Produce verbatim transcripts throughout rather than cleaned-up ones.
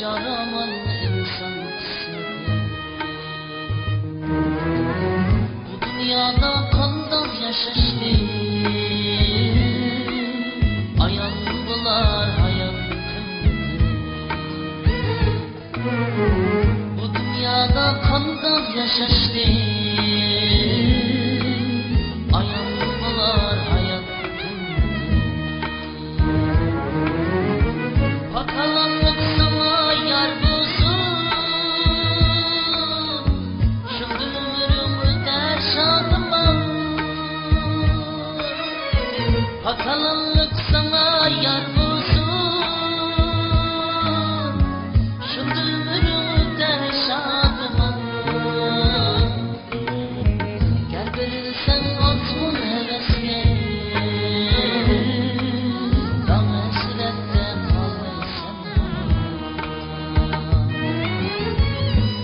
يارىمەن ئىنسان قىسمىتى. بۇ دۇنيادا قانداق ياشاشنى ئايان بولار ھايات قىممىتى. بۇ دۇنيادا قانداق ياشاشنى ئايان بولار ھايات قىممىتى. پاك ھالاللىق ساڭا يار بولسۇن، شۇندىلا ئۆمرۈڭ ئۆتەر شادىمان. پاك ھالاللىق ساڭا يار بولسۇن، شۇندىلا ئۆمرۈڭ ئۆتەر شادىمان. گەر بېرىلسەڭ ئازغۇن ھەۋەسكە، غەم ھەسرەتتە قالىسەن.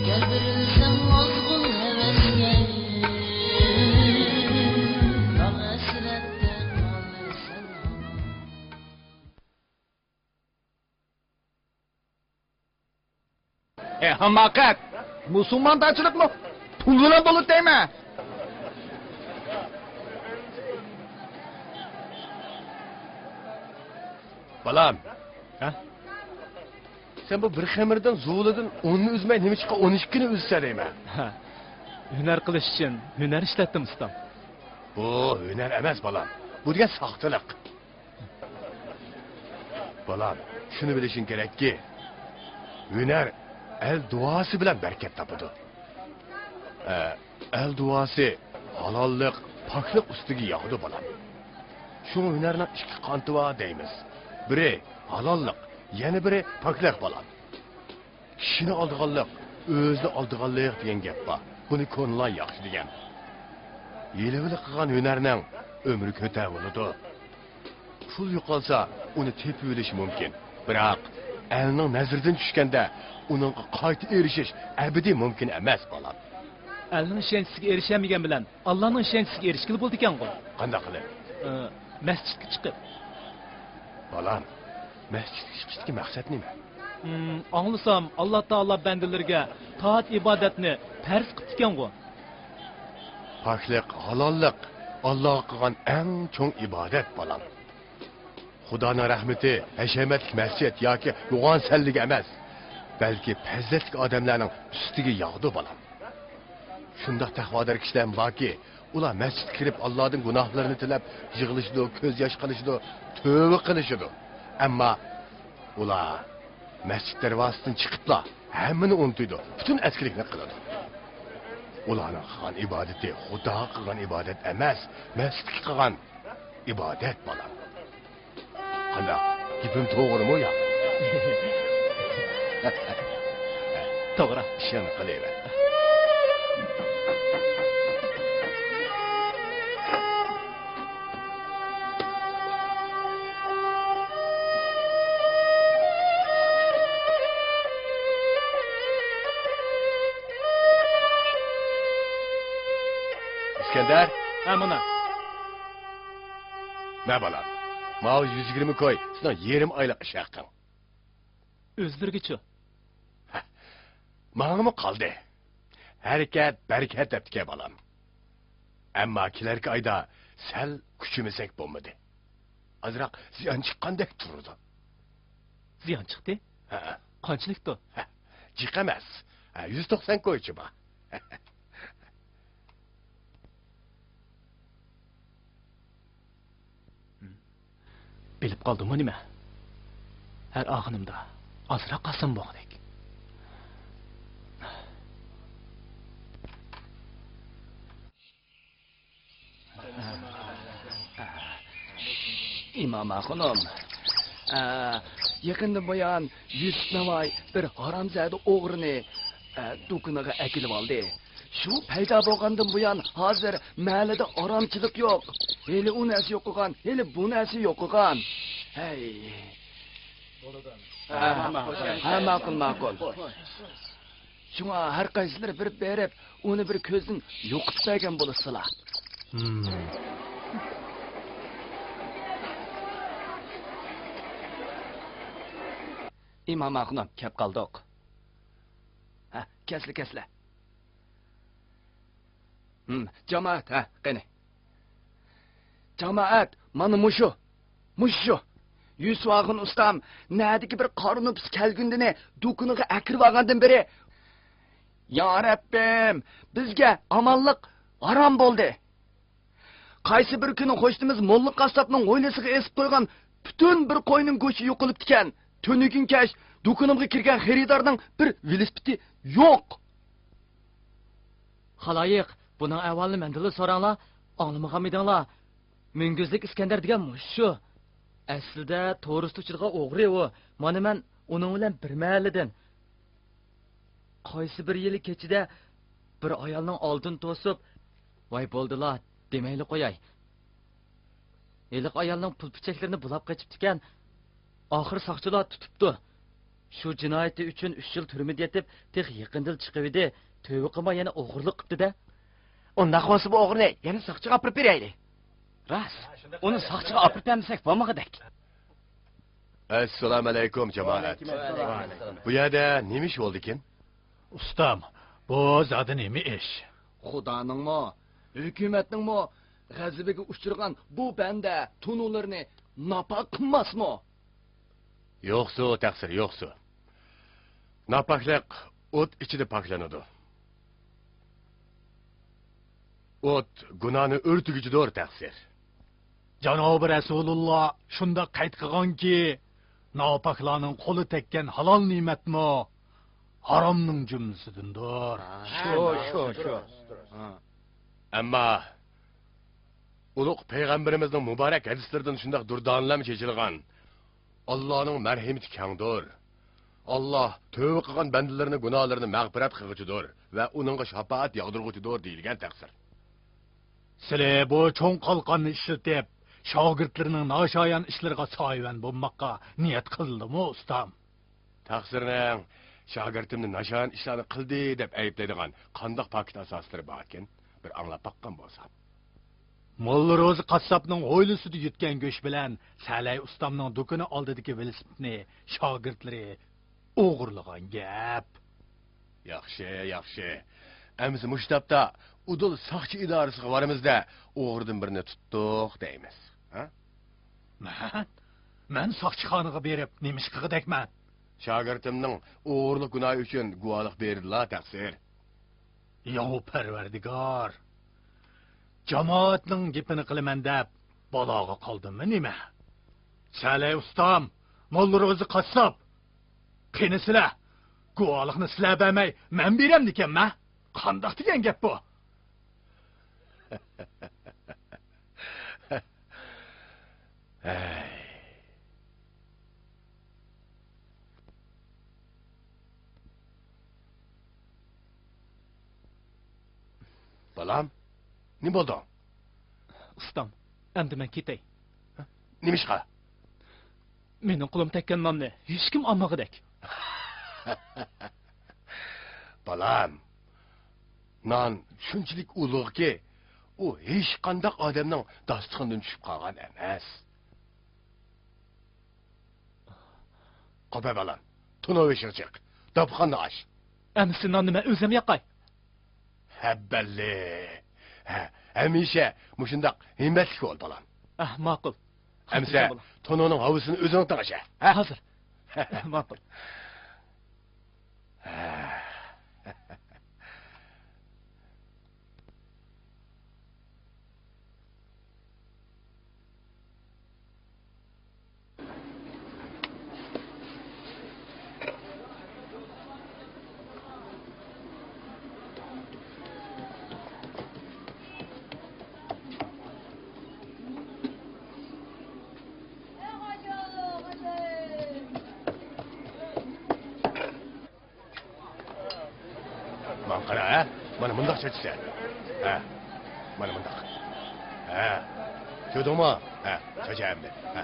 گەر بېرىلسەڭ ئازغۇن ھەۋەسكە، غەم ھەسرەتتە قالىسەن. ئە، ھاماقەت! مۇسۇلماندارچىلىقمۇ پۇل بىلەن بولىدۇ دەيمەن. بالام. ھە؟ سەن بۇ بىر خېمىردىن، زۇۋۇلىدىن ئوننى ئۈزمەي، نېمىشقا ئون ئىككىنى ئۈزسەن دەيمەن؟ ھە. ھۈنەر قىلىش ئۈچۈن ھۈنەر ئىشلەتتىم، ئۇستام. بۇ ھۈنەر ئەمەس، بالام. بۇ دېگەن ساختىلىق. بالام، شۇنى بىلىشىڭ كېرەككى، ھۈنەر ئەل دۇئاسى بىلەن بەرىكەت تاپىدۇ. ئە، ئەل دۇئاسى ھالاللىق، پاكلىق ئۈستىگە ياغىدۇ، بالام. شۇڭا ھۈنەرنىڭ ئىككى قانىتى بار دەيمىز. بىرى ھالاللىق، يەنە بىرى پاكلىق، بالام. كىشىنى ئالدىغانلىق ئۆزىنى ئالدىغانلىق دېگەن گەپ بار. بۇنى كونىلار ياخشى دېگەن. ھىيلە-ھۇيلە قىلغان ھۈنەرنىڭ ئۆمرى كۆتە بولىدۇ. پۇل يوقالسا، ئۇنى تېپىۋېلىش مۇمكىن. بىراق، ئەلنىڭ نەزىرىدىن چۈشكەندە، ئۇنىڭغا قايتا ئېرىشىش ئەبەدىي مۇمكىن ئەمەس، بالام. ئەلنىڭ ئىشەنچىسىگە ئېرىشەلمىگەن بىلەن، ئاللانىڭ ئىشەنچىسىگە ئېرىشكىلى بولىدىكەنغۇ. قانداق قىلىپ؟ ئى، مەسچىتكە چىقىپ. بالام، مەسچىتكە چىقىشتىكى مەقسەت نېمە؟ ئىم، ئاڭلىسام، ئاللا تائالا بەندىلىرىگە تائەت ئىبادەتنى پەرز قىپتىكەنغۇ. پاكلىق، ھالاللىق ئاللاغا قىلغان ئەڭ چوڭ ئىبادەت، بالام. خۇدانىڭ رەھمىتى ھەشەمەتلىك مەسچىت ياكى يوغان سەللىگە ئەمەس، بەلكى پەزىلەتلىك ئادەملەرنىڭ ئۈستىگە ياغىدۇ، بالام. شۇنداق تەقۋادار كىشىلەرمۇ باركى، ئۇلار مەسچىتكە كىرىپ، ئاللادىن گۇناھلىرىنى تىلەپ، يىغلىشىدۇ، كۆز ياش قىلىشىدۇ، تۆۋە قىلىشىدۇ. ئەمما ئۇلار مەسچىت دەرۋازىسىدىن چىقىپلا، ھەممىنى ئۇنتۇيدۇ، پۈتۈن ئەسكىلىكنى قىلىدۇ. ئۇلارنىڭ قىلغان ئىبادىتى خۇداغا قىلغان ئىبادەت ئەمەس، مەسچىتكە قىلغان ئىبادەت، بالام. قانداق؟ گېپىم توغرىمۇ يا؟ توغرا. ئىشەنچ قىلىۋەر. ئىسكەندەر! ھە، مانا. مە، بالام. ماۋۇ يۈز يىگىرمە كوي، سېنىڭ يېرىم ئايلىق ئىش ھەققىڭ. ئۆزلىرىگىچۇ؟ ھە، ماڭىمۇ قالدى. ھەرىكەت، بەرىكەت دەپتىكەن، بالام. ئەمما كېلەركى ئايدا سەل كۈچىمىسەك بولمىدى. ئازراق زىيان چىققاندەك تۇرىدۇ. زىيان چىقتى؟ ھە. قانچىلىكتۇ؟ ھە، جىق ئەمەس. ھە، يۈز توقسان كويچە بار. بىلىپ قالدىمۇ نېمە؟ ھەر ئالغىنىمدا ئازراق ئالسام بولغۇدەك. ئىمام ئاخۇنۇم، ئە، يېقىندىن بۇيان يۈسۈپ ناۋاي بىر ھارامزادە ئوغرىنى، ئە، دۇكىنىغا ئەكېلىۋالدى. شۇ پەيدا بولغاندىن بۇيان ھازىر مەھەللىدە ئارامچىلىق يوق. ھېلى ئۇ نەرسە يوقىغان، ھېلى بۇ نەرسە يوقىغان. ھەي. ھە، ماقۇل، ماقۇل. شۇڭا ھەر قايسىلىرى بىر بېرىپ، ئۇنى بىر كۆزدىن يوقىتىپ بەرگەن بولۇشسىلا. ماما خانىم، كەپ قالدۇق. ھە، كەسلە، كەسلە. ھىم، جامائەت، ھە، قېنى. جامائەت، مانا مۇشۇ. مۇشۇ. يۈسۈپ ئاخۇن ئۇستام نەدىكى بىر قارا نوپۇس كەلگۈندىنى دۇكىنىغا ئەكىرىۋالغاندىن بېرى، يا رەببىم، بىزگە ئامانلىق ھارام بولدى. قايسى بىر كۈنى قوشنىمىز موللا قاسساپنىڭ ھويلىسىغا ئېسىپ قويغان پۈتۈن بىر قوينىڭ گۆشى يوقىلىپتىكەن. تۈنۈگۈن كەچ دۇكىنىمغا كىرگەن خېرىدارنىڭ بىر ۋېلىسىپىتى يوق. خالايىق، بۇنىڭ ئەھۋالىنى مەندىنلا سوراڭلار، ئاڭلىمىغانمىدىڭلار؟ مۈڭگۈزلۈك ئىسكەندەر دېگەن مۇشۇ. ئەسلىدە تورۇستا ئۇچرىغان ئوغرى ئۇ. مانا مەن ئۇنىڭ بىلەن بىر مەھەللىدىن. قايسى بىر يىلى كېچىدە بىر ئايالنىڭ ئالدىنى توسۇپ، ۋاي بولدىلا، دېمەيلا قوياي. ھېلىقى ئايالنىڭ پۇل پىچەكلىرىنى بۇلاپ قېچىپتىكەن. ئاخىرى ساقچىلار تۇتۇپتۇ. شۇ جىنايىتى ئۈچۈن ئۈچ يىل تۈرمىدە يېتىپ، تېخى يېقىندىلا چىقىۋىدى. تۆۋە قىلماي يەنە ئوغرىلىق قىپتىدە. ئۇنداق بولسا بۇ ئوغرىنى يەنە ساقچىغا ئاپىرىپ بېرەيلى. راست، ئۇنى ساقچىغا ئاپىرىپ بەرمىسەك بولمىغۇدەك. ئەسسالامۇئەلەيكۇم، جامائەت. ۋەئەلەيكۇم ئەسسالام. بۇ يەردە نېمە ئىش بولدىكىن؟ ئۇستام، بۇ زادى نېمە ئىش؟ خۇدانىڭمۇ، ھۆكۈمەتنىڭمۇ غەزىپىگە ئۇچرىغان بۇ بەندە تونۇلىرىنى ناپاك قىلماسمۇ؟ يوقسۇ، تەقسىر، يوقسۇ. ناپاكلىق ئوت ئىچىدە پاكلىنىدۇ. ئوت گۇناھنى ئۆرتىگۈچىدۇر، تەقسىر. جانابى رەسۇلۇللا شۇنداق قەيت قىلغانكى، ناپاكلارنىڭ قولى تەگكەن ھالال نېمەتمۇ ھارامنىڭ جۈملىسىدىندۇر. شۇ، شۇ، شۇ. ئەمما ئۇلۇغ پەيغەمبىرىمىزنىڭ مۇبارەك ھەدىسلىرىدىن شۇنداق دۇردانىلەرمۇ چېچىلغان. ئاللانىڭ مەرھىمىتى كەڭدۇر. ئاللا تۆۋە قىلغان بەندىلىرىنى گۇناھلىرىنى مەغپىرەت قىلغۇچىدۇر ۋە ئۇنىڭغا شاپائەت ياغدۇرغۇچىدۇر دېيىلگەن، تەقسىر. سىلى بۇ چوڭ قالقاننى ئىشلىتىپ، شاگىرتلىرىنىڭ ناشايان ئىشلىرىغا سايىۋەن بولماققا نىيەت قىلدىمۇ، ئۇستام؟ تەقسىرنىڭ شاگىرتىمنى ناشايان ئىشلارنى قىلدى دەپ ئەيىبلەيدىغان قانداق پاكىت ئاساسلىرى باركىن؟ بىر ئاڭلاپ باققان بولسام. موللا روزى قاسساپنىڭ ھويلىسىدا يۈتكەن گۆش بىلەن سەلەي ئۇستامنىڭ دۇكىنى ئالدىدىكى ۋېلىسىپىتنى شاگىرتلىرى ئوغرىلىغان گەپ. ياخشى، ياخشى. ئەمىسە مۇشۇ تاپتا ئۇدۇل ساقچى ئىدارىسىغا بارىمىز-دە، ئوغرىدىن بىرنى تۇتتۇق دەيمىز. ھە؟ مەن؟ مەن ساقچىخانىغا بېرىپ نېمە ئىش قىلغۇدەكمەن؟ شاگىرتىمنىڭ ئوغرىلىق گۇناھى ئۈچۈن گۇۋاھلىق بېرىدىلا، تەقسىر. ياۋ پەرۋەردىگار! جامائەتنىڭ گېپىنى قىلىمەن دەپ بالاغا قالدىممۇ نېمە؟ سەلەي ئۇستام، موللا روزى قاسساپ! قېنى سىلە؟ گۇۋاھلىقنى سىلە بەرمەي مەن بېرەمدىكەنمەن؟ قانداق دېگەن گەپ بۇ؟ ھەي. بالام، نېمە بولدۇڭ؟ ئۇستام، ئەمدى مەن كېتەي. نېمىشقا؟ مېنىڭ قولۇم تەگكەن ناننى ھېچكىم ئالمىغۇدەك. بالام، نان شۇنچىلىك ئۇلۇغكى، ئۇ ھېچقانداق ئادەمنىڭ داستىخىنىدىن چۈشۈپ قالغان ئەمەس. قوپە بالام، تونۇر بېشىغا چىق، داپخاندا ئاش. ئەمىسە ناننى مەن ئۆزۈم ياقاي. ھەببەللى. ھە، ھەمىشە مۇشۇنداق ھىممەتلىك بول، بالام. ئەھ، ماقۇل. ئەمىسە تونۇرنىڭ ھاۋىسىنى ئۆزۈڭ تىڭشە. ھە؟ ھازىر. ماقۇل. ھە. ماڭا قارا، ھە؟ مانا مۇنداق چاچىسەن. ھە. مانا مۇنداق. ھە. كۆردۈڭمۇ؟ ھە، چاچا ئەمدى. ھە.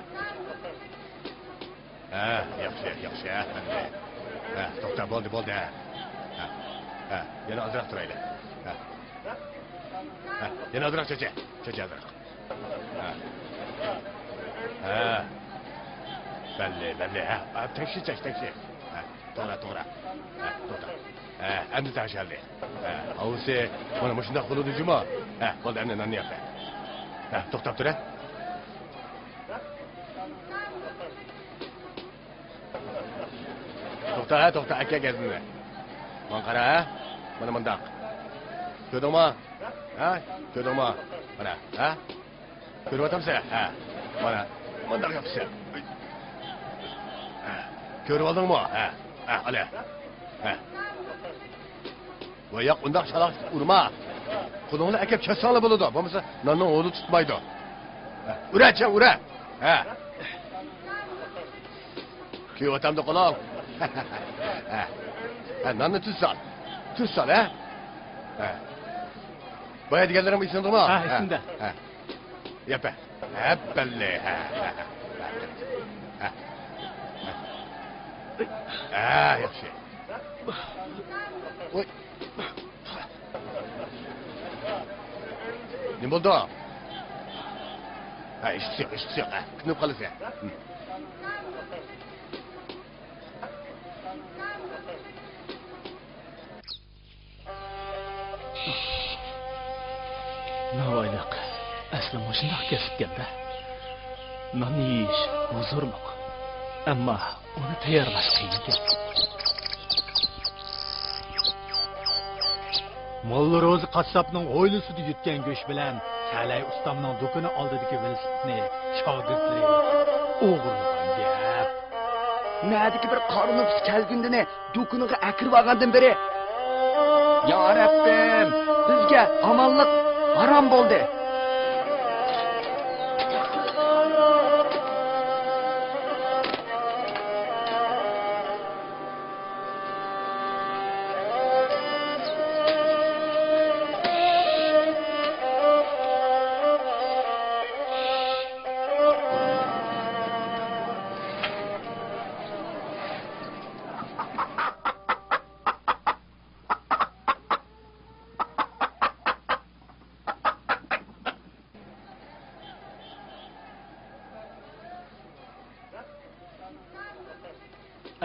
ھە، ياخشى، ياخشى، ھە، ئەمدى. ھە، توختا، بولدى، بولدى، ھە. ھە. ھە، يەنە ئازراق تۇرايلى. ھە. ھە، يەنە ئازراق چاچا. چاچا ئازراق. ھە. ھە. بەللى، بەللى، ھە. ھە، تەكشى چاچ، تەكشى. توغرا، توغرا. ھە، توختا. ھە، ئەمدى تەڭشەلدى. ھە، ھاۋىسى مانا مۇشۇنداق بولىدۇ جۇمۇ. ھە، بولدى، ئەمدى ناننى يەپ بەر. ھە، توختاپ تۇر، ھە. توختا، ھە، توختا، ئەكە گەزنىنى. ماڭا قارا، ھە. مانا مۇنداق. كۆردۈڭمۇ؟ ھە؟ كۆردۈڭمۇ؟ مانا، ھە؟ كۆرۈۋاتامسەن؟ ھە. مانا، مۇنداق ياپسەن. ھە. كۆرۈۋالدىڭمۇ؟ ھە. ھە، ئالە. ھە. ۋاي ياق، ئۇنداق شالاق ئۇرما. قولۇڭنى ئەكەپ چاتساڭلا بولىدۇ. بولمىسا ناننىڭ ھولى تۇتمايدۇ. ھە. ئۇرە، چا، ئۇرە. ھە. كۆيۈۋاتامدۇ قولۇڭ؟ ھە. ھە، ناننى تۈز سال. تۈز سال، ھە؟ ھە. بايا دېگەنلىرىم ئېسىڭدىمۇ؟ ھە، ھە، ئېسىمدە. ھە. يەپ بەر. ھەپپەللى. ھە، ھە، ھە. ھە. ھە، ياخشى. ۋوي. نېمە بولدى؟ ھە، ھېچقىسى يوق، ھېچقىسى يوق. ھە، كۈنۈپ قالىسەن. ھە. ناۋايلىق ئەسلى مۇشۇنداق كەسىپكەن-دە. نان يېيىش ھۇزۇرلۇق، ئەمما ئۇنى تەييارلاش قىيىنكەن. موللا روزى قاسساپنىڭ ھويلىسىدا يۈتكەن گۆش بىلەن سەلەي ئۇستامنىڭ دۇكىنى ئالدىدىكى ۋېلىسىپىتنى شاگىرتلىرى ئوغرىلىغان گەپ. نەدىكى بىر قارا نوپۇس كەلگۈندىنى دۇكىنىغا ئەكىرىۋالغاندىن بېرى، يا رەببىم، بىزگە ئامانلىق ھارام بولدى.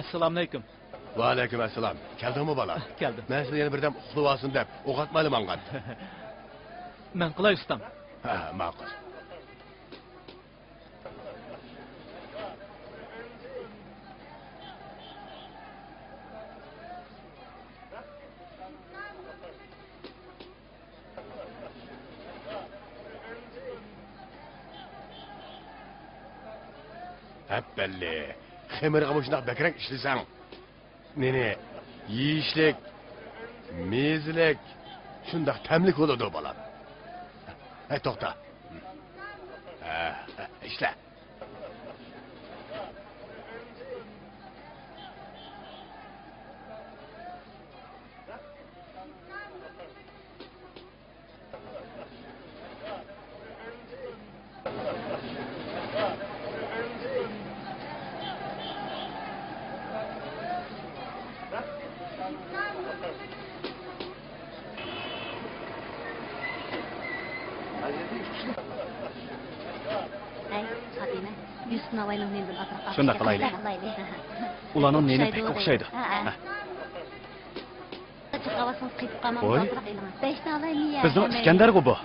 ئەسسالامۇئەلەيكۇم. ۋەئەلەيكۇم ئەسسالام. كەلدىڭمۇ، بالام؟ كەلدىم. مەن سېنى يەنە بىردەم ئۇخلىۋالسۇن دەپ ئويغاتمايلا ماڭغان. مەن قىلاي، ئۇستام. ھە، ماقۇل. ھەپپەللى، خېمىرغا مۇشۇنداق بەكرەك ئىشلىسەڭ، نېنى، يېيىشلىك، مېزىلىك، شۇنداق تەملىك بولىدۇ، بالام. ھەي، توختا. ھە، ھە، ئىشلە. ھەي، پاتىمە، يۈسۈپ ناۋاينىڭ نېنىدىن ئازراق ئاپىرىڭ. شۇنداق قىلايلى. ئۇلارنىڭ نېنى بەك ئوخشايدۇ. ھە، ھە. ھە. چىقىۋالسىڭىز قېتىپ قالماڭ، ۋوي. ئازراق ئېلىڭ. بەش ناۋاي نىيە؟ بىزنىڭ ئىسكەندەرغۇ بۇ.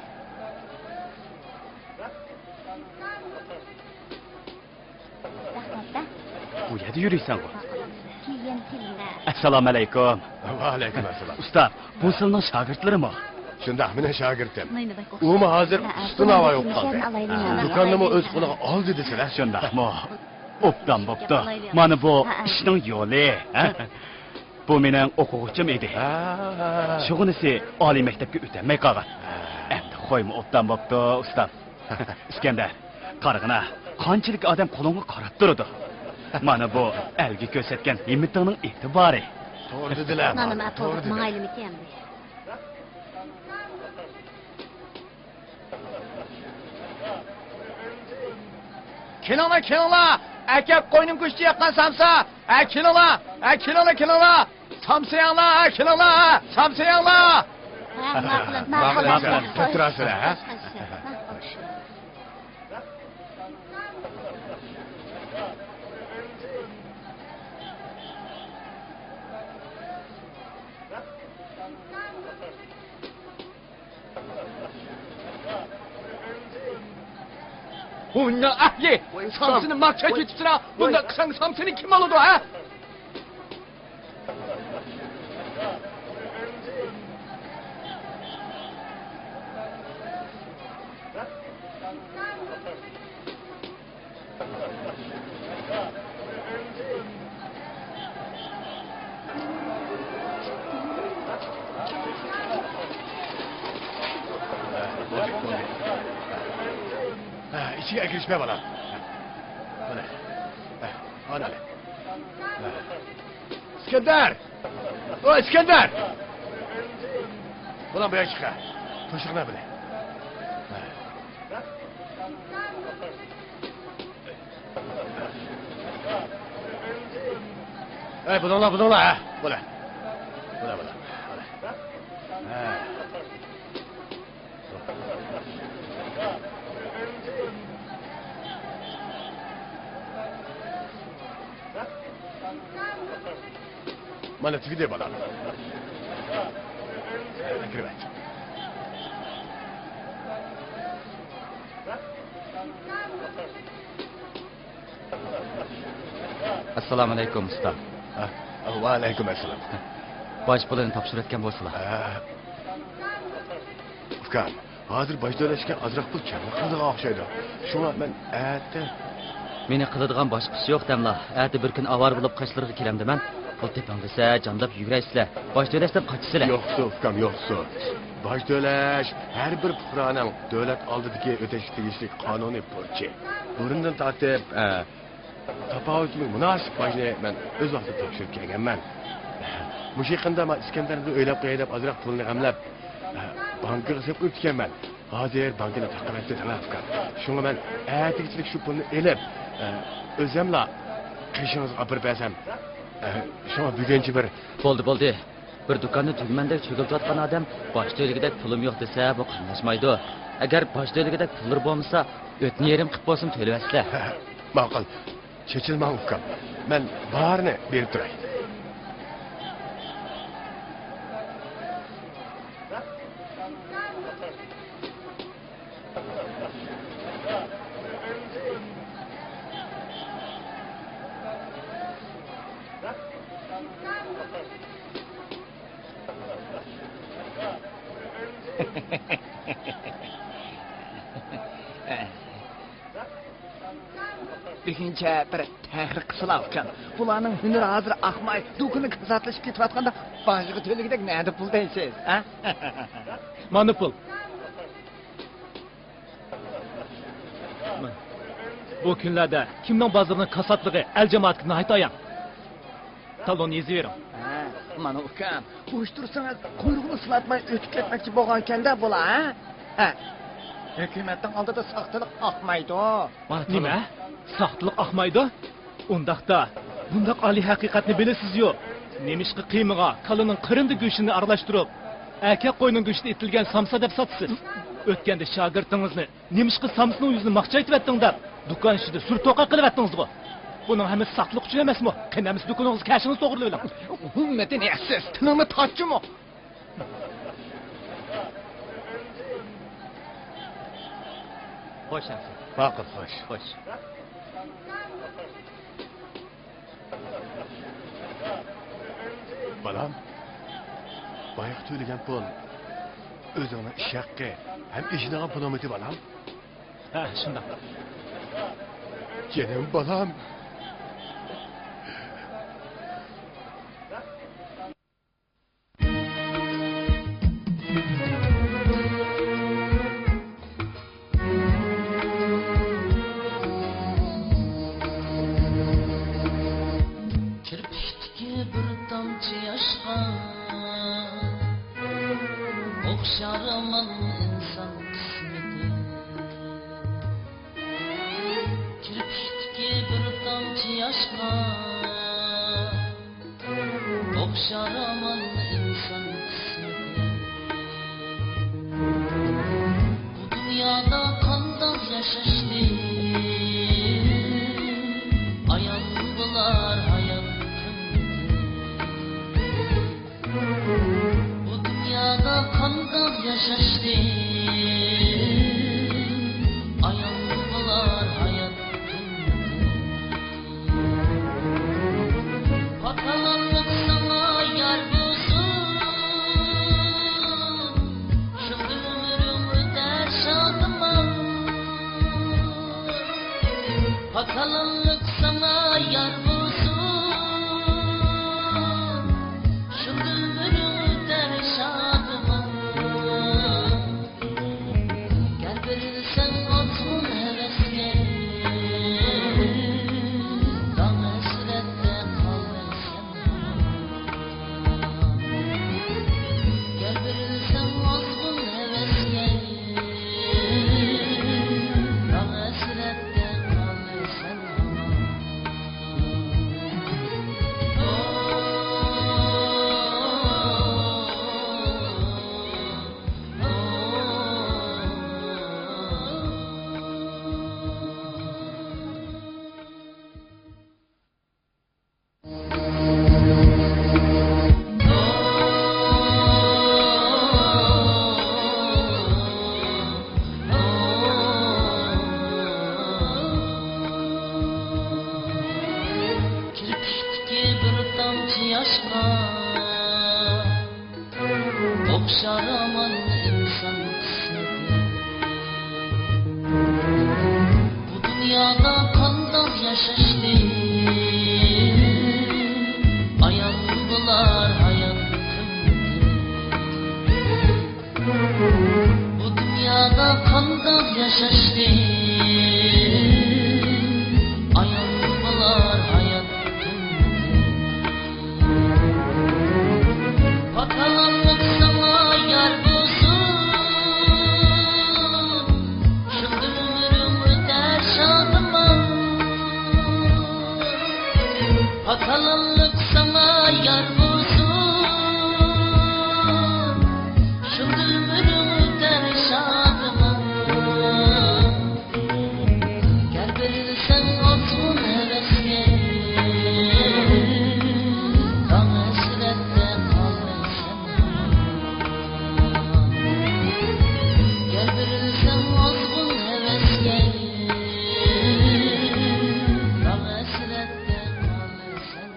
رەھمەت-دە. بۇ يەردە يۈرىسەنغۇ. كېيىن كېلىڭ. ئەسسالامۇئەلەيكۇم. ۋەئەلەيكۇم ئەسسالام. ئۇستا، بۇ سىلىنىڭ شاگىرتلىرىمۇ؟ شۇنداق، مېنىڭ شاگىرتىم. ئۇمۇ ھازىر ئۇستا ناۋاي بولۇپ قالدى. دۇكاننىمۇ ئۆز قولىغا ئالدى دېسىلە. شۇنداقمۇ؟ ئوبدان بوپتۇ. مانا بۇ ئىشنىڭ يولى، ھە؟ بۇ مېنىڭ ئوقۇغۇچىم ئىدى. ھە. شۇغىنىسى ئالىي مەكتەپكە ئۆتەلمەي قالغان. ھە. ئەمدى خويمۇ ئوبدان بوپتۇ، ئۇستام. ئىسكەندەر، قارىغىنا، قانچىلىك ئادەم قولۇڭغا قاراپ تۇرىدۇ. مانا بۇ ئەلگە كۆرسەتكەن ھىممىتىڭنىڭ ئېتىبارى. توغرا دېدىلە، مانا، توغرا دېدى. ماڭايلىمىكىن ئەمدى. كېلىڭلار، كېلىڭلار! ئەكەپ قوينىڭ گۆشىدە ياققان سامسا! ھە، كېلىڭلار! ھە، كېلىڭلار، كېلىڭلار! سامسا يەڭلار، ھە، كېلىڭلار! سامسا يەڭلار! ھە، ماقۇل، ماقۇل، ماقۇل. ماقۇل. كەپ تۇراسىلەر، ھە؟ ماقۇل، شۇ. ۋۇننىڭ ئەھلى! سامسىنى ماڭا چېچىۋېتىپسىلەر! بۇنداق قىلساڭ سامسىنى كىم ئالىدۇ، ھە؟ ھە، ئىچىگە ئەكىرىشمە، بالام. ھە. مانا. ھە، ئانا. ھە. ئىسكەندەر! ئو، ئىسكەندەر! بالام، بۇ يەرگە چىق. توشۇقنى بىلە. ھە. ئەي، بۇنىڭلا، بۇنىڭلا، ھە، بۇلا. بۇلا، بۇلا، بۇلا. ھە. مانا، تۈگىدى، بالام. كىرىۋەت. ئەسسالامۇئەلەيكۇم، ئۇستا. ھە، ۋەئەلەيكۇم ئەسسالام. باج پۇلىنى تاپشۇرۇۋەتكەن بولسىلا. ھە. ئۇكام، ھازىر باج تۆلەشكە ئازراق پۇل كەملىك قىلىدىغان ئوخشايدۇ. شۇڭا مەن ئەتە. مېنى قىلىدىغان باشقا ئىش يوق دەملا. ئەتە بىر كۈن ئاۋارە بولۇپ قېشىلىرىغا كېلەمدىمەن. پۇل تېپىڭ دېسە، جامداپ يۈگۈرەيسىلەر. باج تۆلەشتىن قاچىسىلەر. يوقسۇ، ئۇكام، يوقسۇ. باج تۆلەش ھەر بىر پۇقرانىڭ دۆلەت ئالدىدىكى ئۆتەشكە تېگىشلىك قانۇنىي بۇرچى. بۇرۇندىن تارتىپ، ئە، تاپاۋىتىمگە مۇناسىپ باجنى مەن ئۆز ۋاقتىدا تاپشۇرۇپ كەلگەنمەن. مۇشۇ يېقىندا مانا ئىسكەندەر بىلەن ئۆيلەپ قوياي دەپ ئازراق پۇلنى غەملەپ، بانكىغا سېلىپ قويۇپتىكەنمەن. ھازىر بانكىنى تاقىۋەتتى دەڭە ئۇكام. شۇڭا مەن ئەتىگىچىلىك شۇ پۇلنى ئېلىپ، ئۆزۈملا قېشىڭىزغا ئاپىرىپ بەرسەم. شۇڭا بۈگۈنچە بىر. بولدى، بولدى. بىر دۇكاننى تۈگمەندەك چۆگۈلتۈۋاتقان ئادەم باج تۆلىگۈدەك پۇلۇم يوق دېسە، بۇ قاملاشمايدۇ. ئەگەر باج تۆلىگۈدەك پۇللىرى بولمىسا، ئۆتنە يېرىم قىلىپ بولسىمۇ تۆلىۋەتسىلە. ماقۇل. چېچىلماڭ ئۇكام. مەن بارىنى بېرىپ تۇراي. بۈگۈنچە بىر تەھرىر قىلسىلا ئۇكام. بۇلارنىڭ ھۈنىرى ھازىر ئاقماي، دۇكىنى كاساتلىشىپ كېتىۋاتقاندا باجغا تۆلىگۈدەك نەدە پۇل دەيسىز، ھە؟ مانا پۇل. بۇ كۈنلەردە كىمنىڭ بازىرىنىڭ كاساتلىقى ئەل جامائەتكە ناھايىتى ئايان. تالون يېزىۋېرىڭ. ھە، مانا ئۇكام، بوش تۇرسىڭىز، قۇيرۇقىنى سىلاتماي ئۆتۈپ كەتمەكچى بولغانكەندە بۇلار، ھە؟ ھە. ھۆكۈمەتنىڭ ئالدىدا ساختىلىق ئاقمايدۇ. مانا نېمە؟ ساختىلىق ئاقمايدۇ؟ ئۇنداقتا، بۇنداق ئالىي ھەقىقەتنى بىلىسىزيۇ؟ نېمىشقا قىيمىغا كالىنىڭ قېرىندە گۆشىنى ئارىلاشتۇرۇپ، ئەركەك قوينىڭ گۆشىدە ئېتىلگەن سامسا دەپ ساتىسىز؟ ئۆتكەندە شاگىرتىڭىزنى نېمىشقا سامسىنىڭ يۈزىنى ماخچايتىۋەتتىڭ دەپ، دۇكان ئىچىدە سۈر توقاق قىلىۋەتتىڭىزغۇ؟ بۇنىڭ ھەممىسى ساختىلىق ئۈچۈن ئەمەسمۇ؟ قېنى ئەمىسە دۇكىنىڭىزغا كەشىڭىزنى توغرىلىۋېلىڭ. ھۆرمىتى نېسىز، تىلىڭنى تارتچىمۇ؟ خوش ئەمىسە. ماقۇل، خوش. خوش. بالام، بايىقى تۆلىگەن پۇل ئۆزۈڭنىڭ ئىش ھەققى ھەم ئېشىنىدىغان پۇلۇڭمىدى، بالام؟ ھە، شۇنداق. جېنىم بالام. كىرپىكتىكى بىر تامچە ياشقا ئوخشارمەن ئىنسان قىسمىتى. كىرپىكتىكى بىر تامچە ياشقا ئوخشارمەن ئىنسان قىسمىتى. بۇ دۇنيادا قانداق ياشاشنى ئايان بولار ھايات قىممىتى. بۇ دۇنيادا قانداق ياشاشنى ئايان بولار پاكالانلىق ساڭا يار بولسۇن، شۇ دىلبىرىڭ ئۆتەر شادىمان. گەر بېرىلسەڭ ئازغۇن ھەۋەسكە، داڭ ھەسرەتتە قالىسەن. گەر بېرىلسەڭ ئازغۇن ھەۋەسكە، داڭ ھەسرەتتە قالىسەن ھامان. كىرپىكتىكى بىر تامچە ياشقا ئوخشار ھامان ئىنسان قىسمىتى. بۇ دۇنيادا قانداق ياشاشنى ئايان بولار ھايات قىممىتى. بۇ دۇنيادا قانداق ياشاشنى ئايان بولار ھايات قىممىتى. پاكالانلىق ساڭا يار بولسۇن، شۇ ئۆمرۈڭ ئۆتەر شادىمان. پاكالانلىق ساڭا يار بولسۇن، شۇ ئۆمرۈڭ ئۆتەر شادىمان. گەر بېرىلسەڭ ئازغۇن ھەۋەسكە، داڭ ھەسرەتتە قالىسەن. گەر بېرىلسەڭ ئازغۇن ھەۋەسكە، داڭ ھەسرەتتە قالىسەن.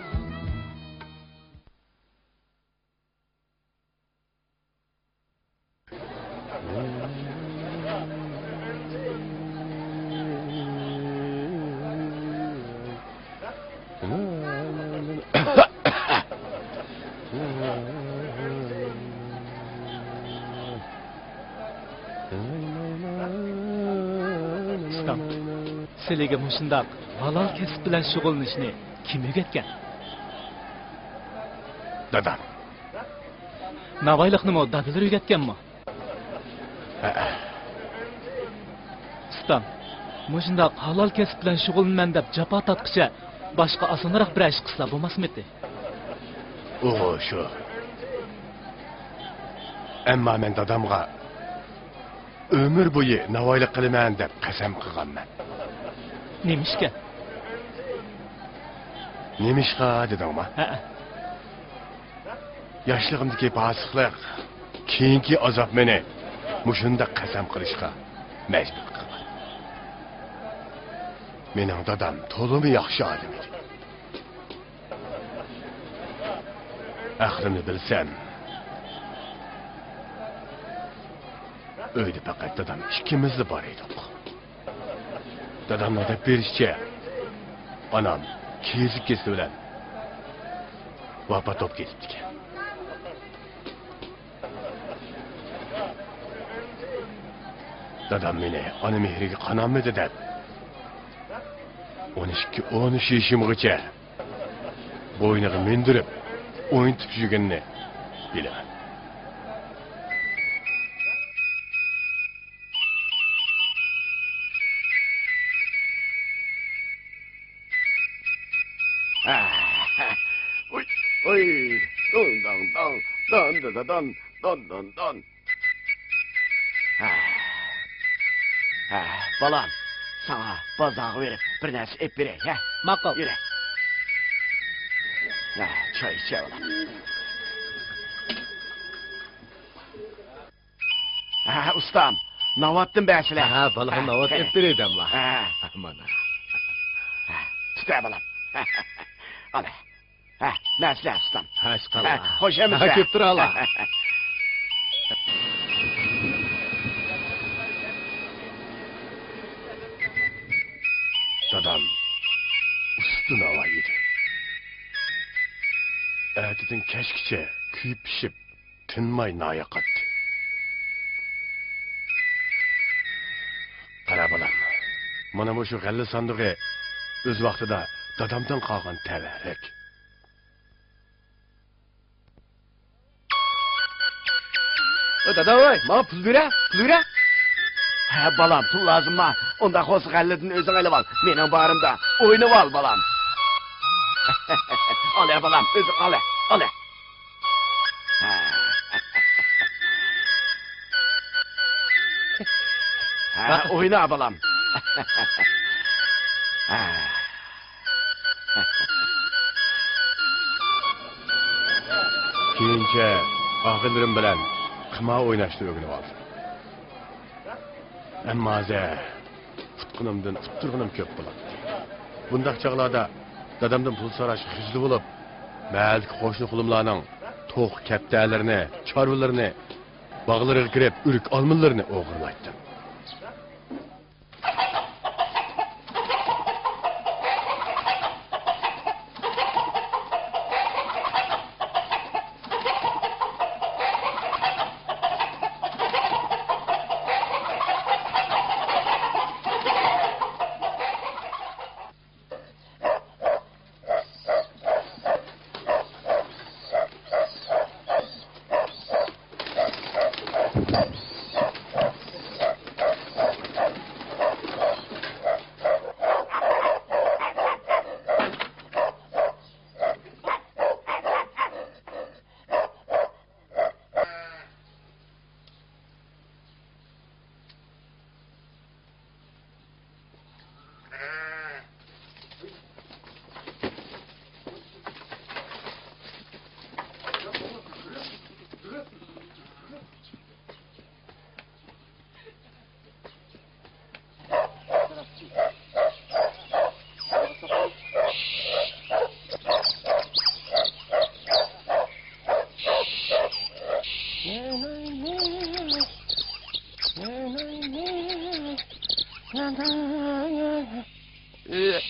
ئۇستام، سىلىگە مۇشۇنداق ھالال كەسىپ بىلەن شۇغۇللىنىشنى كىم ئۆگەتكەن؟ دادام. ناۋايلىقنىمۇ دادىلىرى ئۆگەتكەنمۇ؟ ھەئە. ئۇستام، مۇشۇنداق ھالال كەسىپ بىلەن شۇغۇللىنىمەن دەپ جاپا تارتقۇچە باشقا ئاسانراق بىرەر ئىش قىلسا بولماسمىدى؟ ئۇ شۇ. ئەمما مەن دادامغا ئۆمۈر بويى ناۋايلىق قىلىمەن دەپ قەسەم قىلغانمەن. نېمىشقا؟ نېمىشقا دېدىڭما؟ ھەئە. ياشلىقىمدىكى پاسىقلىق، كېيىنكى ئازاب مېنى مۇشۇنداق قەسەم قىلىشقا مەجبۇر قىلغان. مېنىڭ دادام تولىمۇ ياخشى ئادەم ئىدى. ئەقلىمنى بىلسەم، ئۆيدە پەقەت دادام ئىككىمىزلا بار ئىدۇق. دادامنىڭ دەپ بېرىشىچە، ئانام كېسىلى بىلەن ۋاپات بولۇپ كېتىپتىكەن. دادام مېنى ئانا مېھرىگە قانالمىدى دەپ، ئون ئىككى، ئون ئۈچ يېشىمغىچە بوينىغا مىندۈرۈپ ئوينىتىپ يۈرگىنىنى بىلىمەن. ئۇي، ئۇي، دون، دون، دون، دون، دون، دون، دون، دون. ھە. ھە، بالام، ساڭا بازارغا بېرىپ بىر نەرسە ئېلىپ بېرەي، ھە؟ ماقۇل. يۈرە. ھە، چاي ئىچە، بالام. ھە، ئۇستام، ناۋاتتىن بەرسىلە. ھە، بالام، ھە، ناۋات ھە. ئېلىپ بېرەي دەملا. ھە. مانا. ھە، تۇتە، بالام. ئالا. ھە، مەسىلە ئۇستام. ھە، ئىشقىللا. ھە، خوش ئەمىسە. ھە، كۆپ تۇرالا. دادام ئۇستا ناۋاي ئىدى. ئەتىدىن كەچكىچە كۆيۈپ پىشىپ، تىنماي ناياقاتتى. قارا بالام، مانا مۇشۇ غەللە ساندۇقى ئۆز ۋاقتىدا دادامدىن قالغان تەۋەررۈك. ئە، دادا ۋاي، ماڭا پۇل بېرە، پۇل بېرە. ھە، بالام، پۇل لازىمما؟ ئۇنداق بولسا غەللىدىن ئۆزۈڭ ئېلىۋال. مېنىڭ بارىمدا ئوينىۋال، بالام. ئالە، بالام، ئۆزۈڭ ئالە، ئالە. ھە. ھە، ئوينا، بالام. ھە. كېيىنچە ئاغىنىلىرىم بىلەن قىمار ئويناشنى ئۆگىنىۋالدىم. ئەمما ھازىر ئۇتقىنىمدىن ئۇتتۇرغىنىم كۆپ بولاتتى. بۇنداق چاغلاردا دادامدىن پۇل سوراشقا خىجىل بولۇپ، مەھەللىدىكى قوشنا-قولۇملارنىڭ توخۇ، كەپتەرلىرىنى، چارۋىلىرىنى، باغلىرىغا كىرىپ، ئۆرۈك ئالمىلىرىنى ئوغرىلايتتىم.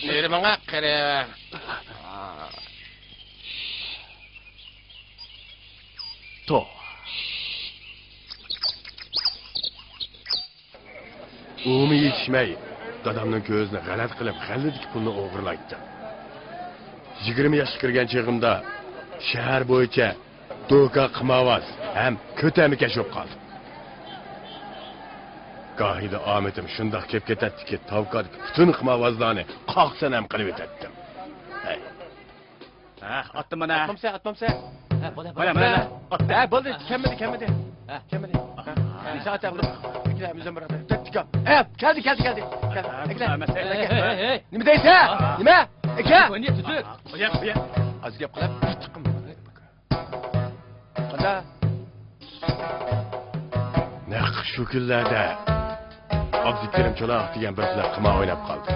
نېرى ماڭا قېرى. تو. ئۇمۇ يېتىشمەي، دادامنىڭ كۆزىنى غەلەت قىلىپ، غەللىدىكى پۇلنى ئوغرىلايتتىم. يىگىرمە ياشقا كىرگەن چېغىمدا شەھەر بويىچە دوكا قىمارۋاز ھەم كۆتەرمىكەش بولۇپ قالدىم. گاھىدا ئامىتىم شۇنداق كېلىپ كېتەتتىكى، تاۋكادىكى پۈتۈن قىمارۋازلارنى قاق سەنەم قىلىۋېتەتتىم. ھەي. ھە، ئاتتىم مانا. ئاتمامسەن، ئاتمامسەن. ھە، بولدى، مانا، بولدى. مانا، ئاتتىم. ھە، بولدى، كەلمىدى، كەلمىدى. ھە. كەلمىدى. ھە. نىشان ئاتايلى. ئەكىلە، ئۆزۈم بىر ئاتاي. تەتتىكا. ھە، كەلدى، كەلدى، كەلدى. كەلدى. ھە، ئەكىلە. ھە، ھە، ھە. نېمە دەيسەن؟ ھە. نېمە؟ ئەكە. ئويناپ تۇتۇپ. ئاز گەپ قىلىپ. قانداق؟ نەق شۇ كۈنلەردە ئابدۇكېرىم چولاق دېگەن بىر خىلى قىمار ئويناپ قالدى.